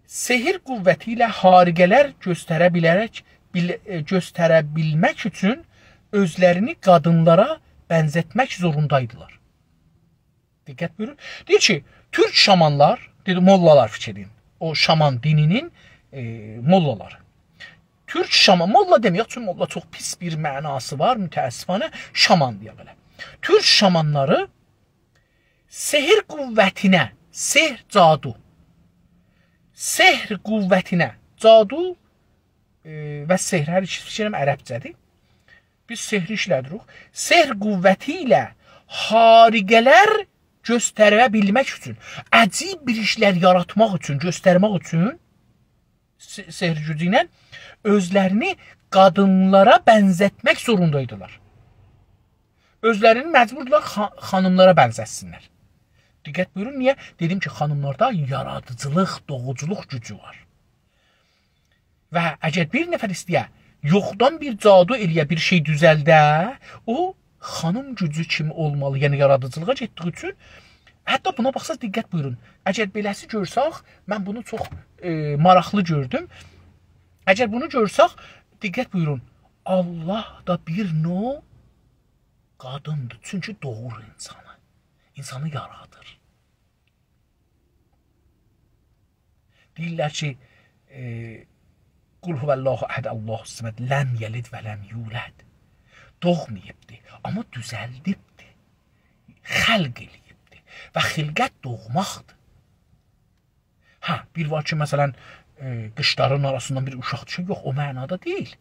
سحر قوتی ایله خارقه‌لر گؤستره بیله‌رک، بیل-، ائ، گؤستره بیلمک اوچون اؤزلرینی قادینلارا بنزتمک زوروندایدیلار. دقت بویورون. دئییر کی، تورک شامانلار، دئدی، موللالار فیکیر ائدین. او شامان دینینین، ائ، موللالاری. تورک شامان، موللا دئمه‌یک، چونکی موللا چوخ پیس بیر معناسی وار، متأسفانه، شامان دئیک ائله. تورک شامانلاری سحر قوتینه، سحر، جادو. سحر قوتینه، جادو، ائ، و سحر، هر ایکیسی فیکر ائلیرم عربجه‌دیر. بیز سحری ایشله‌دیریک. سحر قوتی ایله خارقه‌لر گؤستره بیلمک اوچون، عجیب بیر ایشلر یاراتماق اوچون، گؤسترمک اوچون س-، سحر گوجو ایله اؤزلرینی قادینلارا بنزتمک زوروندایدیلار. اؤزلرینی مجبوردولار خا-، خانیملارا بنزتسینلر. دقت بویورون، نییه؟ دئدیم کی، خانیملاردا یارادیجیلیق، دوغوجولوق گوجو وار. و اگر بیر نفر ایسته‌یه یوخدان بیر جادو ائله‌یه، بیر شئی دوزلده، او خانیم گوجو کیمی اولمالی، یعنی یارادیجیلیغا گئتدیگی اوچون. حتی بونا باخساز، دقت بویورون. اگر بئله‌سی گؤرسک، من بونو چوخ، ائ، ماراقلی گؤردوم. اگر بونو گؤرسک، دقت بویورون، الله دا بیر نوع قادیندیر. چونکی دوغور اینسانی. اینسانی یارادیر. دئییرلر کی، ائ، «قل هو الله احد، الله الصمد، لم یلد و لم یولد.» دوغماییبدی، آمما دوزلدیبدی. خلق ائله‌ییبدی. و خلقت دوغماقدیر. هه، بیر وار کی، مثلا، ائ، قیچلارین آراسیندان بیر اوشاق دوشور. یوخ، او معنادا دئییل.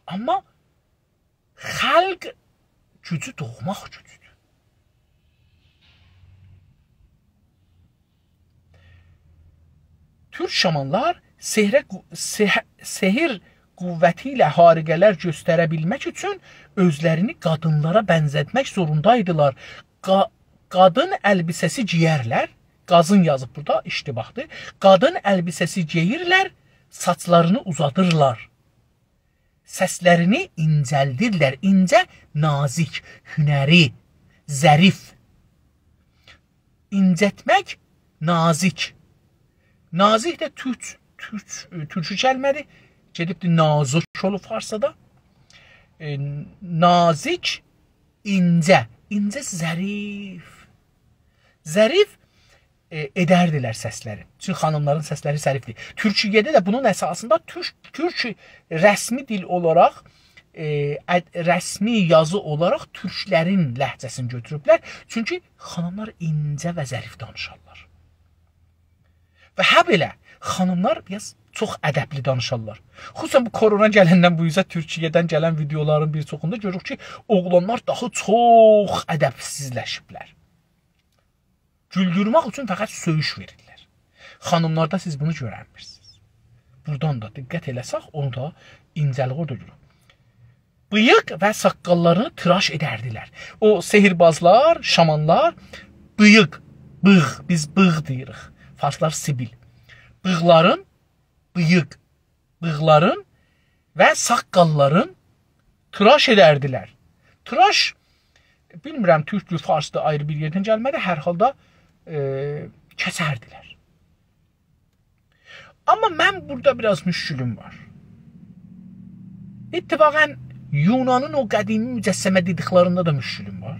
آمما خلق گوجو دوغماق گوجودور. تورک شامانلار سحره قو-، سح-، سحر قوتی ایله خارقه‌لر گؤستره بیلمک اوچون اؤزلرینی قادینلارا بنزتمک زوروندایدیلار. قا-، قادین البسه‌سی گئیرلر. قازین یازیب بورادا، اشتباهدیر. قادین البسه‌سی گئییرلر، ساچلارینی اوزادیرلار. سسلرینی اینجلدیرلر. اینجه، نازیک، هنری، ظریف. اینجتمک، نازیک. نازیک ده تورک، تورک، تورکو کلمه‌دیر. گئدیبدیر نازیک اولوب فارسدا. ائ، نازیک، اینجه. اینجه، ظریف. ظریف، ائ، ائدردیلر سسلری. چونکی خانیملارین سسلری ظریفدیر. تورکیه‌ده ده بونون اساسیندا تورک، تورک رسمی دیل اولاراق، ائ، اد-، رسمی یازی اولاراق تورکلرین لهجه‌سینی گؤتوروبلر. چونکی خانیملار اینجه و ظریف دانیشارلار. و هابئله خانیملار بیر آز چوخ ادبلی دانیشارلار. خصوصا بو کرونا گلندن بو اوزه تورکیه‌دن گلن ویدئولارین بیر چوخوندا گؤروروک کی، اوغلانلار داها چوخ ادبسیزلشیبلر. گولدورمک اوچون فقط سؤیوش وئریرلر. خانیملاردا سیز بونو گؤرنمیرسینیز. بورادان دا دقت ائله‌سک، اونو دا اینجه‌لیک اورادا گؤروروک. بیییق و ساققاللارینی تیراش ائدردیلر. او سحربازلار، شامانلار بیییق، بیغ، بیز بیغ دئییریک. فارسلار سیبیل. بیغلارین، بیییق، بیغلارین و ساققاللارین تیراش ائدردیلر. تیراش، بیلمیرم، تورکدور، فارسدیر، آیری بیر یئردن گلمه‌دی. هر حالدا، ائ، کسردیلر. آمما من بورادا بیر آز مشکلیم وار. اتفاقاً یونانین او قدیمی مجسمه دئدیکلرینده ده مشکلیم وار.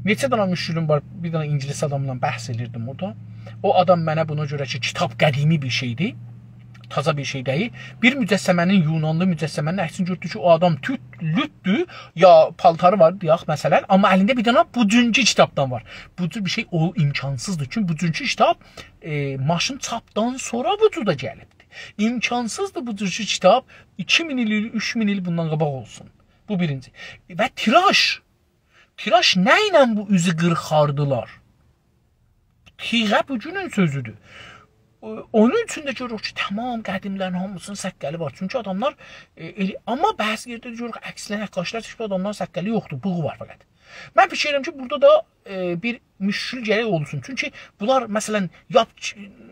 نئچه دنه مشکلیم وار، بیر دنه اینگیلیس آداملا بحث ائدیردیم اورادا. او آدام منه بونا گؤره کی، کیتاب قدیمی بیر شئیدیر، تازا بیر شئی دئییل. بیر مجسمه‌نین، یونانلی مجسمه‌نین عکسینی گؤردو کی، او آدام توت، لوتدور، یا پالتاری وار، دئیک، مثلاً، آمما الینده بیر دنه بوگونکو کیتابدان وار. بو جور بیر شئی او امکانسیزدیر. چونکی بوگونکو کیتاب، ائ، ماشین چاپدان سونرا وجودا گلیبدیر. امکانسیزدیر بو جور کیتاب ایکی مین ایل، اوچ مین ایل بوندان قاباق اولسون. بو بیرینجی. و تیراژ. تیراژ نه ایله بو اوزو قیرخاردیلار؟ تیغه بوگونون سؤزودور. او-، اونون اوچون ده گؤروروک کی، تمام قدیملرین هامیسینین سققلی وار. چونکی آداملار، ائ، ائله، آمما بعضی یئرده گؤروروک، عکسله نقاشیلار چکیب، آداملارین سققلی یوخدور، بیغی وار فقط. من فیکیر ائدیرم کی، بورادا دا، ائ، بیر مشکل گرک اولسون. چونکی بونلار، مثلاً، یاپ،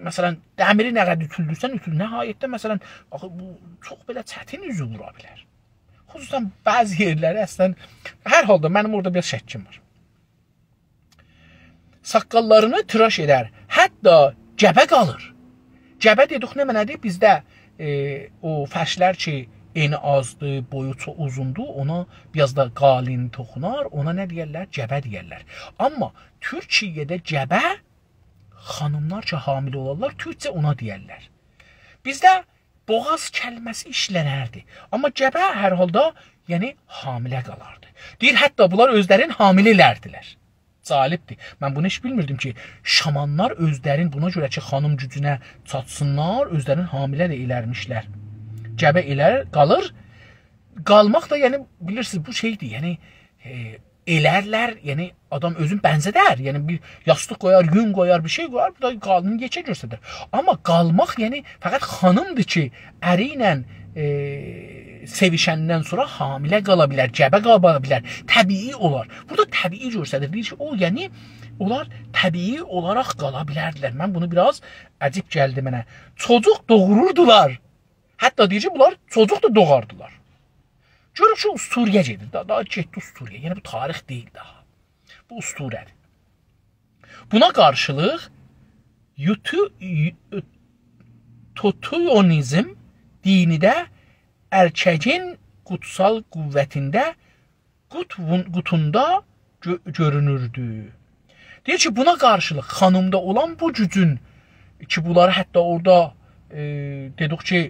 مثلاً، دمیری نه قدر اوتولدورسن، اوتول. نهایتده، مثلاً، آخی بو چوخ بئله چتین اوزو وورا بیلر. خصوصاً بعضی یئرلری اصلاً، هر حالدا منیم اورادا بیر آز شکیم وار. ساققاللارینی تیراژ ائدر، حتی گبه قالیر. گبه دئدیک نمنه‌دیر؟ بیزده، ائ، او فرشلر کی، انی آزدیر، بویو چوخ اوزوندور، اونا بیر آز دا قالین توخونار، اونا نه دئیرلر؟ گبه دئیرلر. آمما تورکیه‌ده گبه خانیملار کی، حامله اولارلار، تورکجه اونا دئیرلر. بیزده بوغاز کلمه‌سی ایشلنردی. آمما گبه هر حالدا، یعنی حامله قالاردی. دئییر، حتی بونلار اؤزلرین حامله ائلردیلر. جالبدیر. من بونو هئچ بیلمیردیم کی، شامانلار اؤزلرین، بونا گؤره کی، خانیم گوجونه چاتسینلار، اؤزلرین حامله ده ائلرمیشلر. گبه ائلر، قالیر. قالماق دا، یعنی، بیلیرسینیز، بو شئیدیر، یعنی، ائ، ائلرلر، یعنی، آدام اؤزون بنزه‌در، یعنی، بیر یاستیق قویار، یون قویار، بیر شئی قویار، بو دا قالینی یئکه گؤسترر. آمما قالماق، یعنی، فقط خانیمدیر کی، اری ایله، ائ، سئویشندن سونرا حامله قالا بیلر، گبه قالا بیلر، طبیعی اولار. بورادا طبیعی گؤستریر. دئییر کی، او، یعنی، اونلار طبیعی اولاراق قالا بیلردیلر. من بونو بیر آز عجیب گلدی منه. چوجوق دوغوروردولار. حتی دئییر کی، بونلار چوجوق دا دوغاردیلار. گؤرون کی، اسطوره‌یه گئدیر. داها، داها گئتدی اسطوره‌یه. یعنی، بو تاریخ دئییل داها. بو اسطوره‌دیر. بونا قارشیلیق یوتو-، یو-، توتیونیزم دینیده ارکه‌یین قوتسال قوتوندا، قوت-، قوتوندا گؤ-، گؤرونوردو. دئییر کی، بونا قارشیلیق خانیمدا اولان بو گوجون کی، بونلاری حتی اورادا، ائ، دئدیک کی،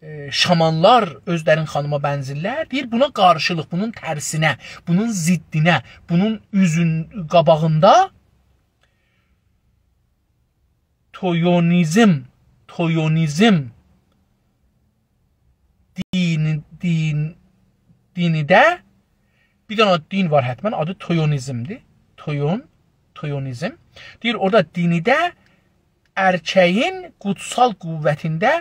ائ، شامانلار اؤزلرین خانیما بنزیرلر. دئییر، بونا قارشیلیق، بونون ترسینه، بونون ضدینه، بونون اوزون قاباغیندا تویونیزم، تویونیزم دینی، دین، دینیده بیر دنه دین وار حتماً، آدی تویونیزمدیر. تویون، تویونیزم. دئییر، اورادا دینیده ارکه‌یین قوتسال قوتوندا،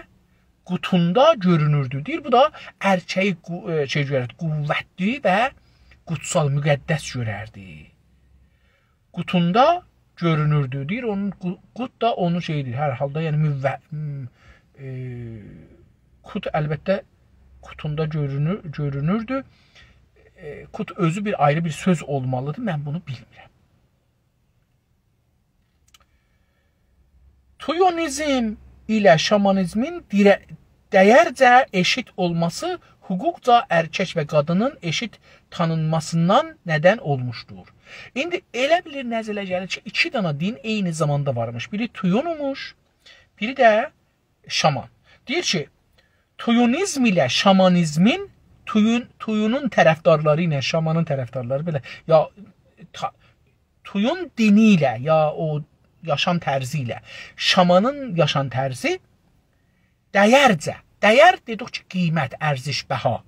قوتوندا گؤرونوردو. دئییر، بو دا ارکه‌یی قو-، ائ، شئی گؤرردی، قوتلی و قوتسال، مقدس گؤرردی. قوتوندا گؤرونوردو. دئییر، اونون قو-، قوت دا اونون شئییدیر، هر حالدا، یعنی مو-، م-، ائ، قوت البته قوتوندا گؤرونور، گؤرونوردو. ائ، قوت اؤزو بیر آیری بیر سؤز اولمالیدیر، من بونو بیلمیرم. تویونیزم ایله شامانیزمین دیره-، دَیَرجه ائشیت اولماسی حقوقجا ارکک و قادینین ائشیت تانینماسیندان ندن اولموشدور. ایندی ائله بیلیر نظره گلیر کی، ایکی دنه دین عینی زاماندا وارمیش. بیری تویونموش، بیری ده شامان. دئییر کی، تویونیزم ایله شامانیزمین، تویون، تویونون طرفدارلاری ایله شامانین طرفدارلاری بئله، یا تا-، تویون دینی ایله، یا او یاشام طرزی ایله شامانین یاشام طرزی دَیَرجه، دَیَر دئدیک کی، قیمت، ارزش، بها.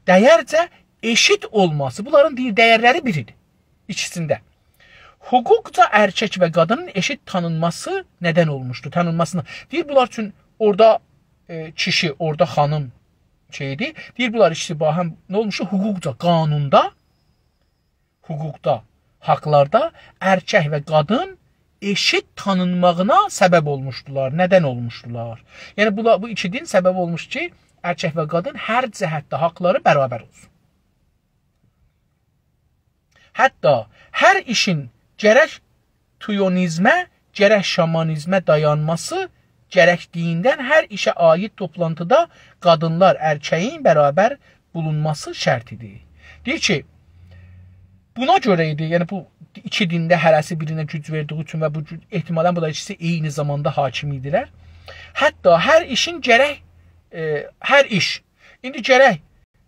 دَیَرجه ائشیت اولماسی، بونلارین دئییر، دَیَرلری بیریدیر ایکیسینده. حقوقجا ارکک و قادینین ائشیت تانینماسی ندن اولموشدو، تانینماسینا. دئییر، بونلار اوچون اورادا، ائ، کیشی، اورادا خانیم شئیدی. دئییر، بونلار اشتباهاً نه اولموشدو؟ حقوقجا، قانوندا، حقوقدا، حاقلاردا ارکک و قادین ائشیت تانینماغینا سبب اولموشدولار، ندن اولموشدولار. یعنی، بولا-، بو ایکی دین سبب اولموش کی، ارکک و قادین هر جهتده حاقلاری برابر اولسون. حتی هر ایشین گرک تویونیزمه، گرک شامانیزمه دایانماسی گرکدیگیندن هر ایشه عاید توپلانتیدا قادینلار ارکه‌یین برابر بولونماسی شرط ایدی. دئییر کی، بونا گؤره ایدی، یعنی بو ایکی دینده هره‌سی بیرینه گوج وئردیگی اوچون و بو گو-، احتمالاً بونلار ایکیسی عینی زاماندا حاکم ایدیلر. حتی هر ایشین گرک، ائ، هر ایش، ایندی گرک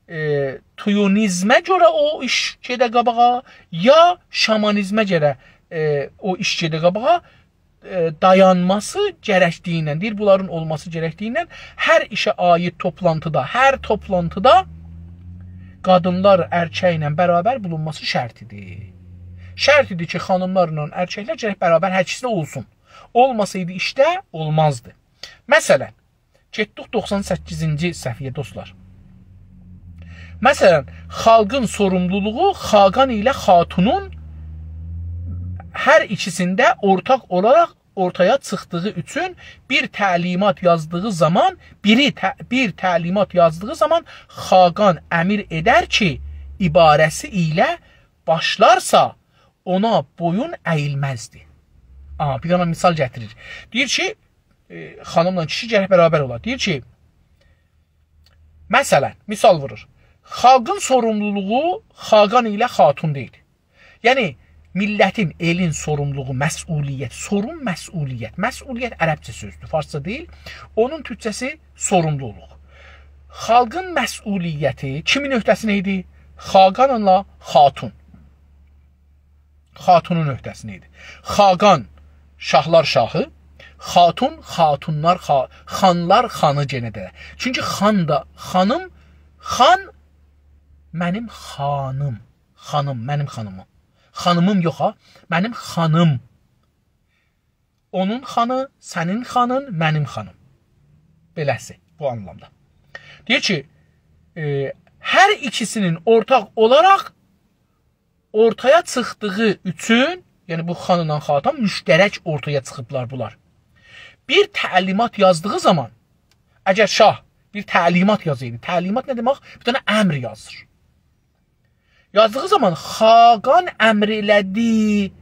ائ، تویونیزمه گؤره او ایش گئده قاباغا، یا شامانیزمه گؤره، ائ، او ایش گئده قاباغا، ائ، دایانماسی گرکدیگیندن، دئییر، بونلارین اولماسی گرکدیگیندن هر ایشه عاید توپلانتیدا، هر توپلانتیدا قادینلار ارککله برابر بولونماسی شرط ایدی. شرط ایدی کی، خانیملارلا ارککلر گرک برابر هر ایکیسی ده اولسون. اولماسایدی ایشده اولمازدی. مثلاً، گئتدیک دوخسان سککیزینجی صفحه‌یه، دوستلار. مثلاً، خالقین سوروملولوغو خاقان ایله خاتونون هر ایکیسینده اورتاق اولاراق اورتایا چیخدیغی اوچون بیر تعلیمات یازدیغی زامان، بیری تع-، بیر تعلیمات یازدیغی زامان خاقان امر ائدر کی، عباره‌سی ایله باشلارسا، اونا بویون اییلمزدی. آها، بیر دنه مثال گتیریر. دئییر کی، ائ، خانیملا کیشی گرک برابر اولا. دئییر کی، مثلاً، مثال وورور. خالقین سوروملولوغو خاقان ایله خاتون دئییل. یعنی، میللتین، ائلین سوروملولوغو، مسئولیت، سوروم مسئولیت. مسئولیت عربجه سؤزدور، فارسجا دئییل. اونون تورکجه‌سی سوروملولوق. خالقین مسئولیتی کیمین عهده‌سینه ایدی؟ خاقانلا خاتون. خاتونون عهده‌سینه ایدی. خاقان شاهلار شاهی، خاتون، خاتونلار، خا-، خانلار خانی گئنه ده. چونکی خان دا، خانیم، خان، منیم خانیم. خانیم، منیم خانیمیم. خانیمیم یوخ ها، منیم خانیم. اونون خانی، سنین خانین، منیم خانیم. بئله‌سی، بو آنلامدا. دئییر کی، ائ، هر ایکیسینین اورتاق اولاراق اورتایا چیخدیغی اوچون، یعنی بو خانلا خاقان مشترک اورتایا چیخیبلار بونلار. بیر تعلیمات یازدیغی زامان، اگر شاه بیر تعلیمات یازایدی، تعلیمات نه دئمک؟ بیر دنه امر یازیر. یازدیغی زامان خاقان امر ائله‌دی،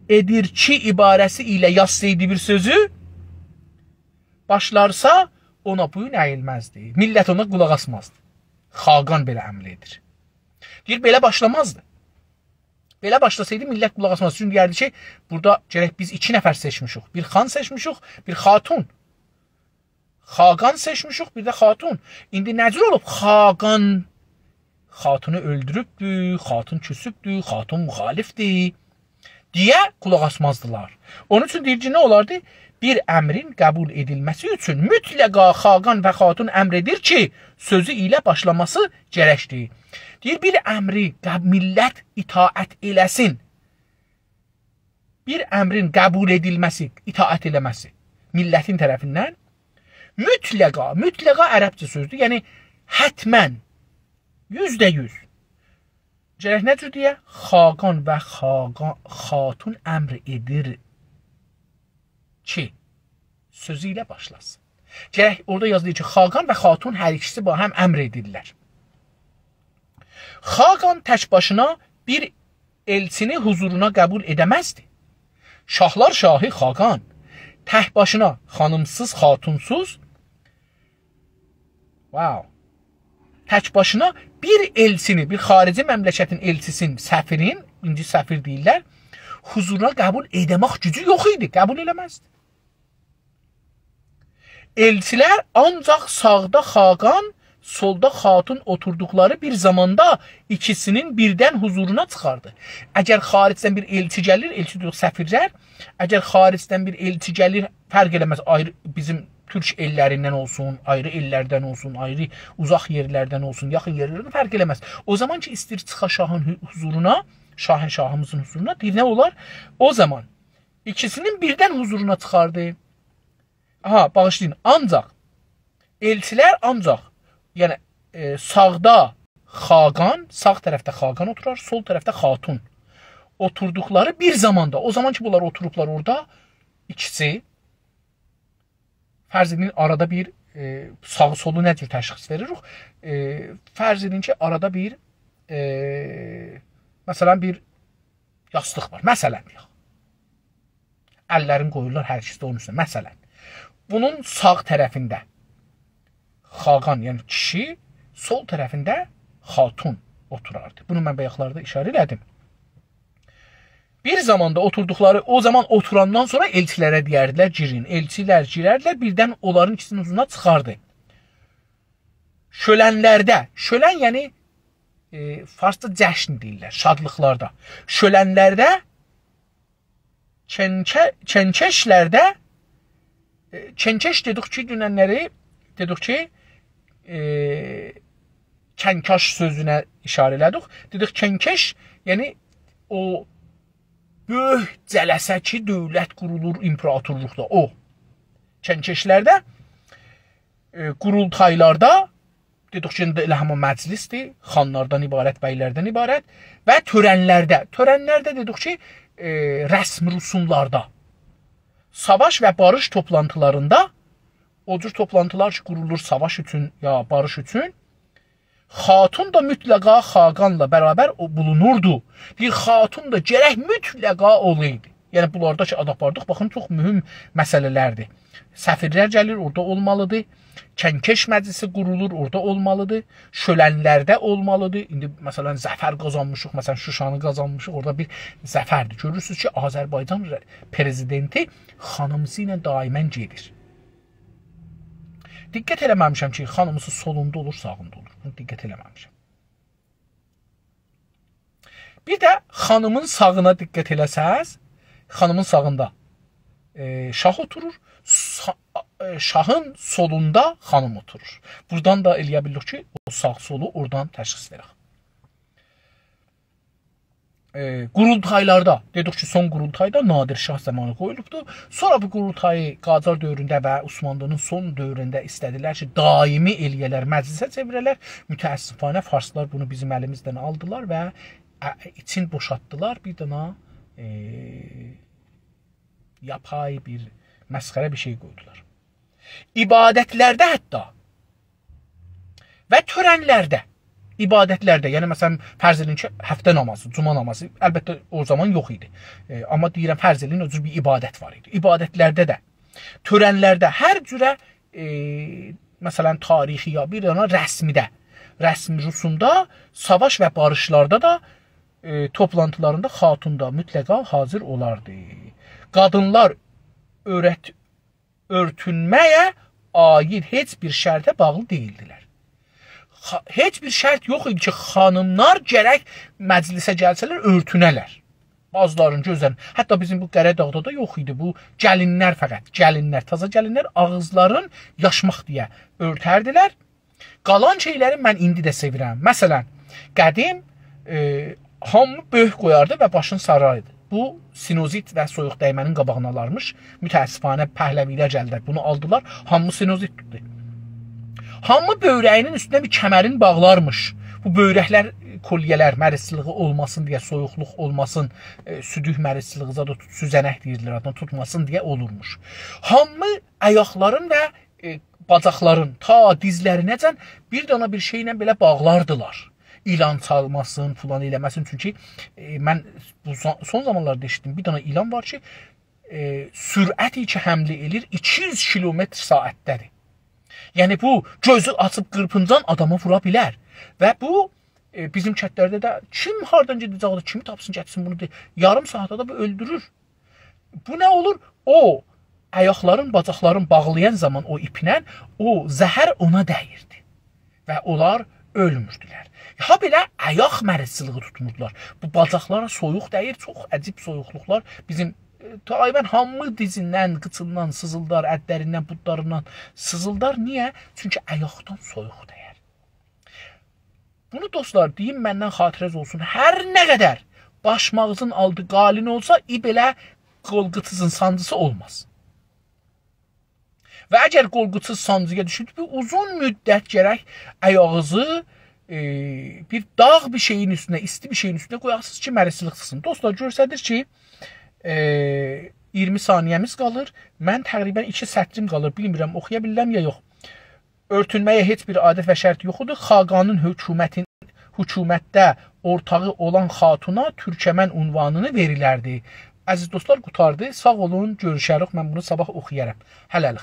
ائدیر کی، عباره‌سی ایله یازسایدی بیر سؤزو، باشلارسا، اونا بویون اییلمزدی. میللت اونا قولاق آسمازدی. خاقان بئله امر ائدیر. دئییر، بئله باشلامازدی. بئله باشلاسایدی، میللت قولاق آسمازدی. چونکی دئیردی کی، بورادا گرک بیز ایکی نفر سئچمیشیک. بیر خان سئچمیشیک، بیر خاتون. خاقان سئچمیشیک، بیر ده خاتون. ایندی نه جور اولوب خاقان خاتونو اؤلدوروبدو، خاتون کوسوبدو، خاتون مخالفدیر دئیه قولاق آسمازدیلار. اونون اوچون دئییر کی، نه اولاردی؟ بیر امرین قبول ائدیلمه‌سی اوچون مطلقا خاقان و خاتون امر ائدیر کی، سؤزو ایله باشلاماسی گرکدیر. دئییر، بیر امری قب-، میللت اطاعت ائله‌سین. بیر امرین قبول ائدیلمه‌سی، اطاعت ائله‌مه‌سی میللتین طرفیندن مطلقا، مطلقا عربجه سؤزدور، یعنی حتماً، یوزده یوز. گرک نه جور دئیه؟ خاقان و خاقان، خاتون امر ائدیر کی، سؤزو ایله باشلاسین. گرک اورادا یازیلیر کی، خاقان و خاتون هر ایکیسی باهم امر ائدیرلر. خاقان تک باشینا بیر ائلچینی حضورونا قبول ائده‌مزدی. شاهلار شاهی خاقان تک باشینا، خانیمسیز، خاتونسوز، واو، تک باشینا بیر ائلچینی، بیر خارجی مملکتین ائلچیسین، سفیرین، ایندی سفیر دئییرلر، حضورونا قبول ائده‌مک گوجو یوخ ایدی، قبول ائله‌مزدی. ائلچیلر آنجاق ساغدا خاقان، سولدا خاتون اوتوردوقلاری بیر زاماندا ایکیسینین بیردن حضورونا چیخاردی. اگر خارجدن بیر ائلچی گلیر، ائلچی دئییریک، سفیرلر، اگر خارجدن بیر ائلچی گلیر، فرق ائله‌مز، آیری، بیزیم تورک ائللریندن اولسون، آیری ائللردن اولسون، آیری اوزاق یئرلردن اولسون، یاخین یئرلردن، فرق ائله‌مز. او زامان کی، ایسته‌ییر چیخا شاهین حو-، حضورونا، شاهین، شاهیمیزین حضورونا، دئییر، نه اولار؟ او زامان ایکیسینین بیردن حضورونا چیخاردی. آها، باغیشلایین، آنجاق ائلچیلر آنجاق، یعنی، ائ، ساغدا خاقان، ساغ طرفده خاقان اوتورار، سول طرفده خاتون اوتوردوقلاری بیر زاماندا، او زامان کی، بونلار اوتوروبلار اورادا، ایکیسی، فرض ائدین، آرادا بیر، ائ، ساغی سولو نه جور تشخیص وئریریک؟ ائ، فرض ائدین کی، آرادا بیر، ائ، مثلاً، بیر یاستیق وار. مثلاً، دئیک. اللرین قویورلار هر ایکیسی ده اونون اوستونه. مثلاً، بونون ساغ طرفینده خاقان، یعنی کیشی، سول طرفینده خاتون اوتوراردی. بونو من بایاقلاردا ایشاره ائله‌دیم. بیر زاماندا اوتوردوقلاری، او زامان اوتوراندان سونرا ائلچی‌لره دئیردیلر: «گیرین.» ائلچی‌لر گیرردیلر، بیردن اونلارین ایکیسینین اوزونا چیخاردی. شؤلن‌لرده، شؤلن یعنی، ائ، فارسدا جشن دئییرلر، شادلیقلاردا. شؤلن‌لرده، کنکه-، کنکش‌لرده، ائ، کنکش دئدیک کی، دونن‌لری دئدیک کی، ائ، کنکاش سؤزونه ایشاره ائله‌دیک. دئدیک کنکش، یعنی او بؤیوک جلسه کی، دؤولت قورولور ایمپراتورلوقدا، او. کنکش‌لرده، ائ، قورولتای‌لاردا، دئدیک کی، ایندی ائله همین مجلس‌دیر، خانلاردان عبارت، بی‌لردن عبارت و تؤرن‌لرده، تؤرن‌لرده دئدیک کی، ائ، رسم رسوملاردا، ساواش و باریش توپلانتیلاریندا، او جور توپلانتیلار کی، قورولور ساواش اوچون یا باریش اوچون، خاتون دا مطلقا خاقانلا برابر او بولونوردو. بیر خاتون دا گرک مطلقا اولایدی. یعنی، بونلاردا کی، آد آپاردیق، باخین، چوخ مهم مسئله‌لردیر. سفیرلر گلیر، اورادا اولمالیدیر. کنکش مجلسی قورولور، اورادا اولمالیدیر. شؤلن‌لرده اولمالیدیر. ایندی، مثلا، ظفر قازانمیشیق، مثلا، شوشانی قازانمیشیق، اورادا بیر ظفردیر. گؤرورسونوز کی، آذربایجان ر-، پرزیدنتی خانیمیسی ایله دائما گئدیر. دقت ائله‌مه‌میشم کی، خانیمیسی سولوندا اولور، ساغیندا اولور. بونو دقت ائله‌مه‌میشم. بیر ده خانیمین ساغینا دقت ائله‌سز، خانیمین ساغیندا، ائ، شاه اوتورور، سا-، ائ، شاهین سولوندا خانیم اوتورور. بورادان دا ائلیه بیلیریک کی، او ساغ سولو اورادان تشخیص وئرک. ائ، قورولتای‌لاردا، دئدیک کی، سون قورولتای دا نادر شاه زامانی قویولوبدور. سونرا بو قورولتایی قاجار دؤورونده و عثمانلی‌نین سون دؤورونده ایسته‌دیلر کی، دائمی ائلیه‌لر، مجلسه چئویره‌لر. متأسفانه فارسلار بونو بیزیم الیمیزدن آلدیلار و، ا، ایچین بوشالتدیلار. بیر دنه، ائ، یاپای بیر، مسخره بیر شئی قویدولار. عبادت‌لرده حتی و تؤرن‌لرده، عبادت‌لرده، یعنی، مثلا، فرض ائله‌یین کی، هفته نامازی، جمعه نامازی، البته، او زامان یوخ ایدی. ائ، آمما دئییرم، فرض ائله‌یین، او جور بیر عبادت وار ایدی. عبادت‌لرده ده، تؤرن‌لرده، هر جوره، ائ، مثلا، تاریخی یا بیر دنه رسمیده، رسم رسومدا، ساواش و باریشلاردا دا، ائ، توپلانتیلاریندا خاتون دا مطلقا حاضر اولاردی. قادینلار اؤرت-، اؤرتونمه‌یه عاید هئچ بیر شرطه باغلی دئییلدیلر. خا-، هئچ بیر شرط یوخ ایدی کی، خانیملار گرک مجلسه گلسه‌لر، اؤرتونه‌لر. آغیزلارین، گؤزلرین. حتی بیزیم بو قره‌داغدا دا یوخ ایدی. بو گلینلر فقط، گلینلر، تازه گلینلر آغیزلارین یاشماق دئیه اؤرتردیلر. قالان شئیلری من ایندی ده سئویرم. مثلا، قدیم، ائ، هامی بؤرک قویاردی و باشین ساراردی. بو، سینوزیت و سویوق دیمه‌نین قاباغینی آلارمیش. متأسفانه، پهلوی‌لر گلدیلر، بونو آلدیلار. هامی سینوزیت توتدو. هامی بؤیره‌یینین اوستونه بیر کمرین باغلارمیش. بو بؤیرک‌لر، کلیه‌لر، مریضچیلیغی اولماسین دئیه، سویوقلوق اولماسین، ائ، سودوک مریضچیلیغی زاد او توت-، سوزنک دئییرلر آدینا، توتماسین دئیه اولورموش. هامی آیاقلارین و، ائ، باجاقلارین تا دیزلرینه‌جن بیر دنه بیر شئیله بئله باغلاردیلار. ایلان چالماسین، فلان ائله‌مه‌سین. چونکی، ائ، من بو سون، سون زامانلاردا ائشیتدیم، بیر دنه ایلان وار کی، ائ، سرعتی کی حمله ائله‌ییر، ایکی یوز کیلومتر ساعتده‌دیر. یعنی بو گؤزو آچیب قیرپینجان آدامی وورا بیلر. و بو، ائ، بیزیم کندلرده ده کیم هاردان گئده‌جک، او دا کیمی تاپسین، گتیرسین بونو، دئ-، یاریم ساعاتا دا بو اؤلدورور. بو نه اولور؟ او آیاقلارین، باجاقلارین باغلایان زامان او ایپله، او زهر اونا دَییردی. و اونلار اؤلموردولر. هابئله آیاق مریضچیلیغی توتموردولار. بو باجاقلارا سویوق دَییر، چوخ عجیب سویوقلوقلار. بیزیم، ائ، تقریبا هامی دیزیندن، قیچیندان سیزیلدار، اتلریندن، بوتلاریندان سیزیلدار. نییه؟ چونکی آیاقدان سویوق دَیر. بونو، دوستلار، دئییم، مندن خاطره‌ز اولسون. هر نه قدر باشماغیزین آلتی قالین اولسا، ای بئله قول قیچیزین سانجیسی اولماز. و اگر قول قیچیز سانجییا دوشوب، بیر اوزون مدت گرک آیاغیزی، ائ، بیر داغ بیر شئیین اوستونه، ایستی بیر شئیین اوستونه قویاسینیز کی، مریضچیلیق چیخسین. دوستلار، گؤستریر کی، ائ، اییرمی ثانیه‌میز قالیر. من تقریبا ایکی سطریم قالیر. بیلمیرم، اوخویا بیلیرم یا یوخ. اؤرتونمه‌یه هئچ بیر عادت و شرط یوخودور. خاقانین حکومتین، حکومتده اورتاغی اولان خاتونا تورکمن عنوانینی وئریلردی. عزیز دوستلار، قوتاردی. ساغ اولون، گؤروشریک. من بونو صاباح اوخویارام. هله‌لیک.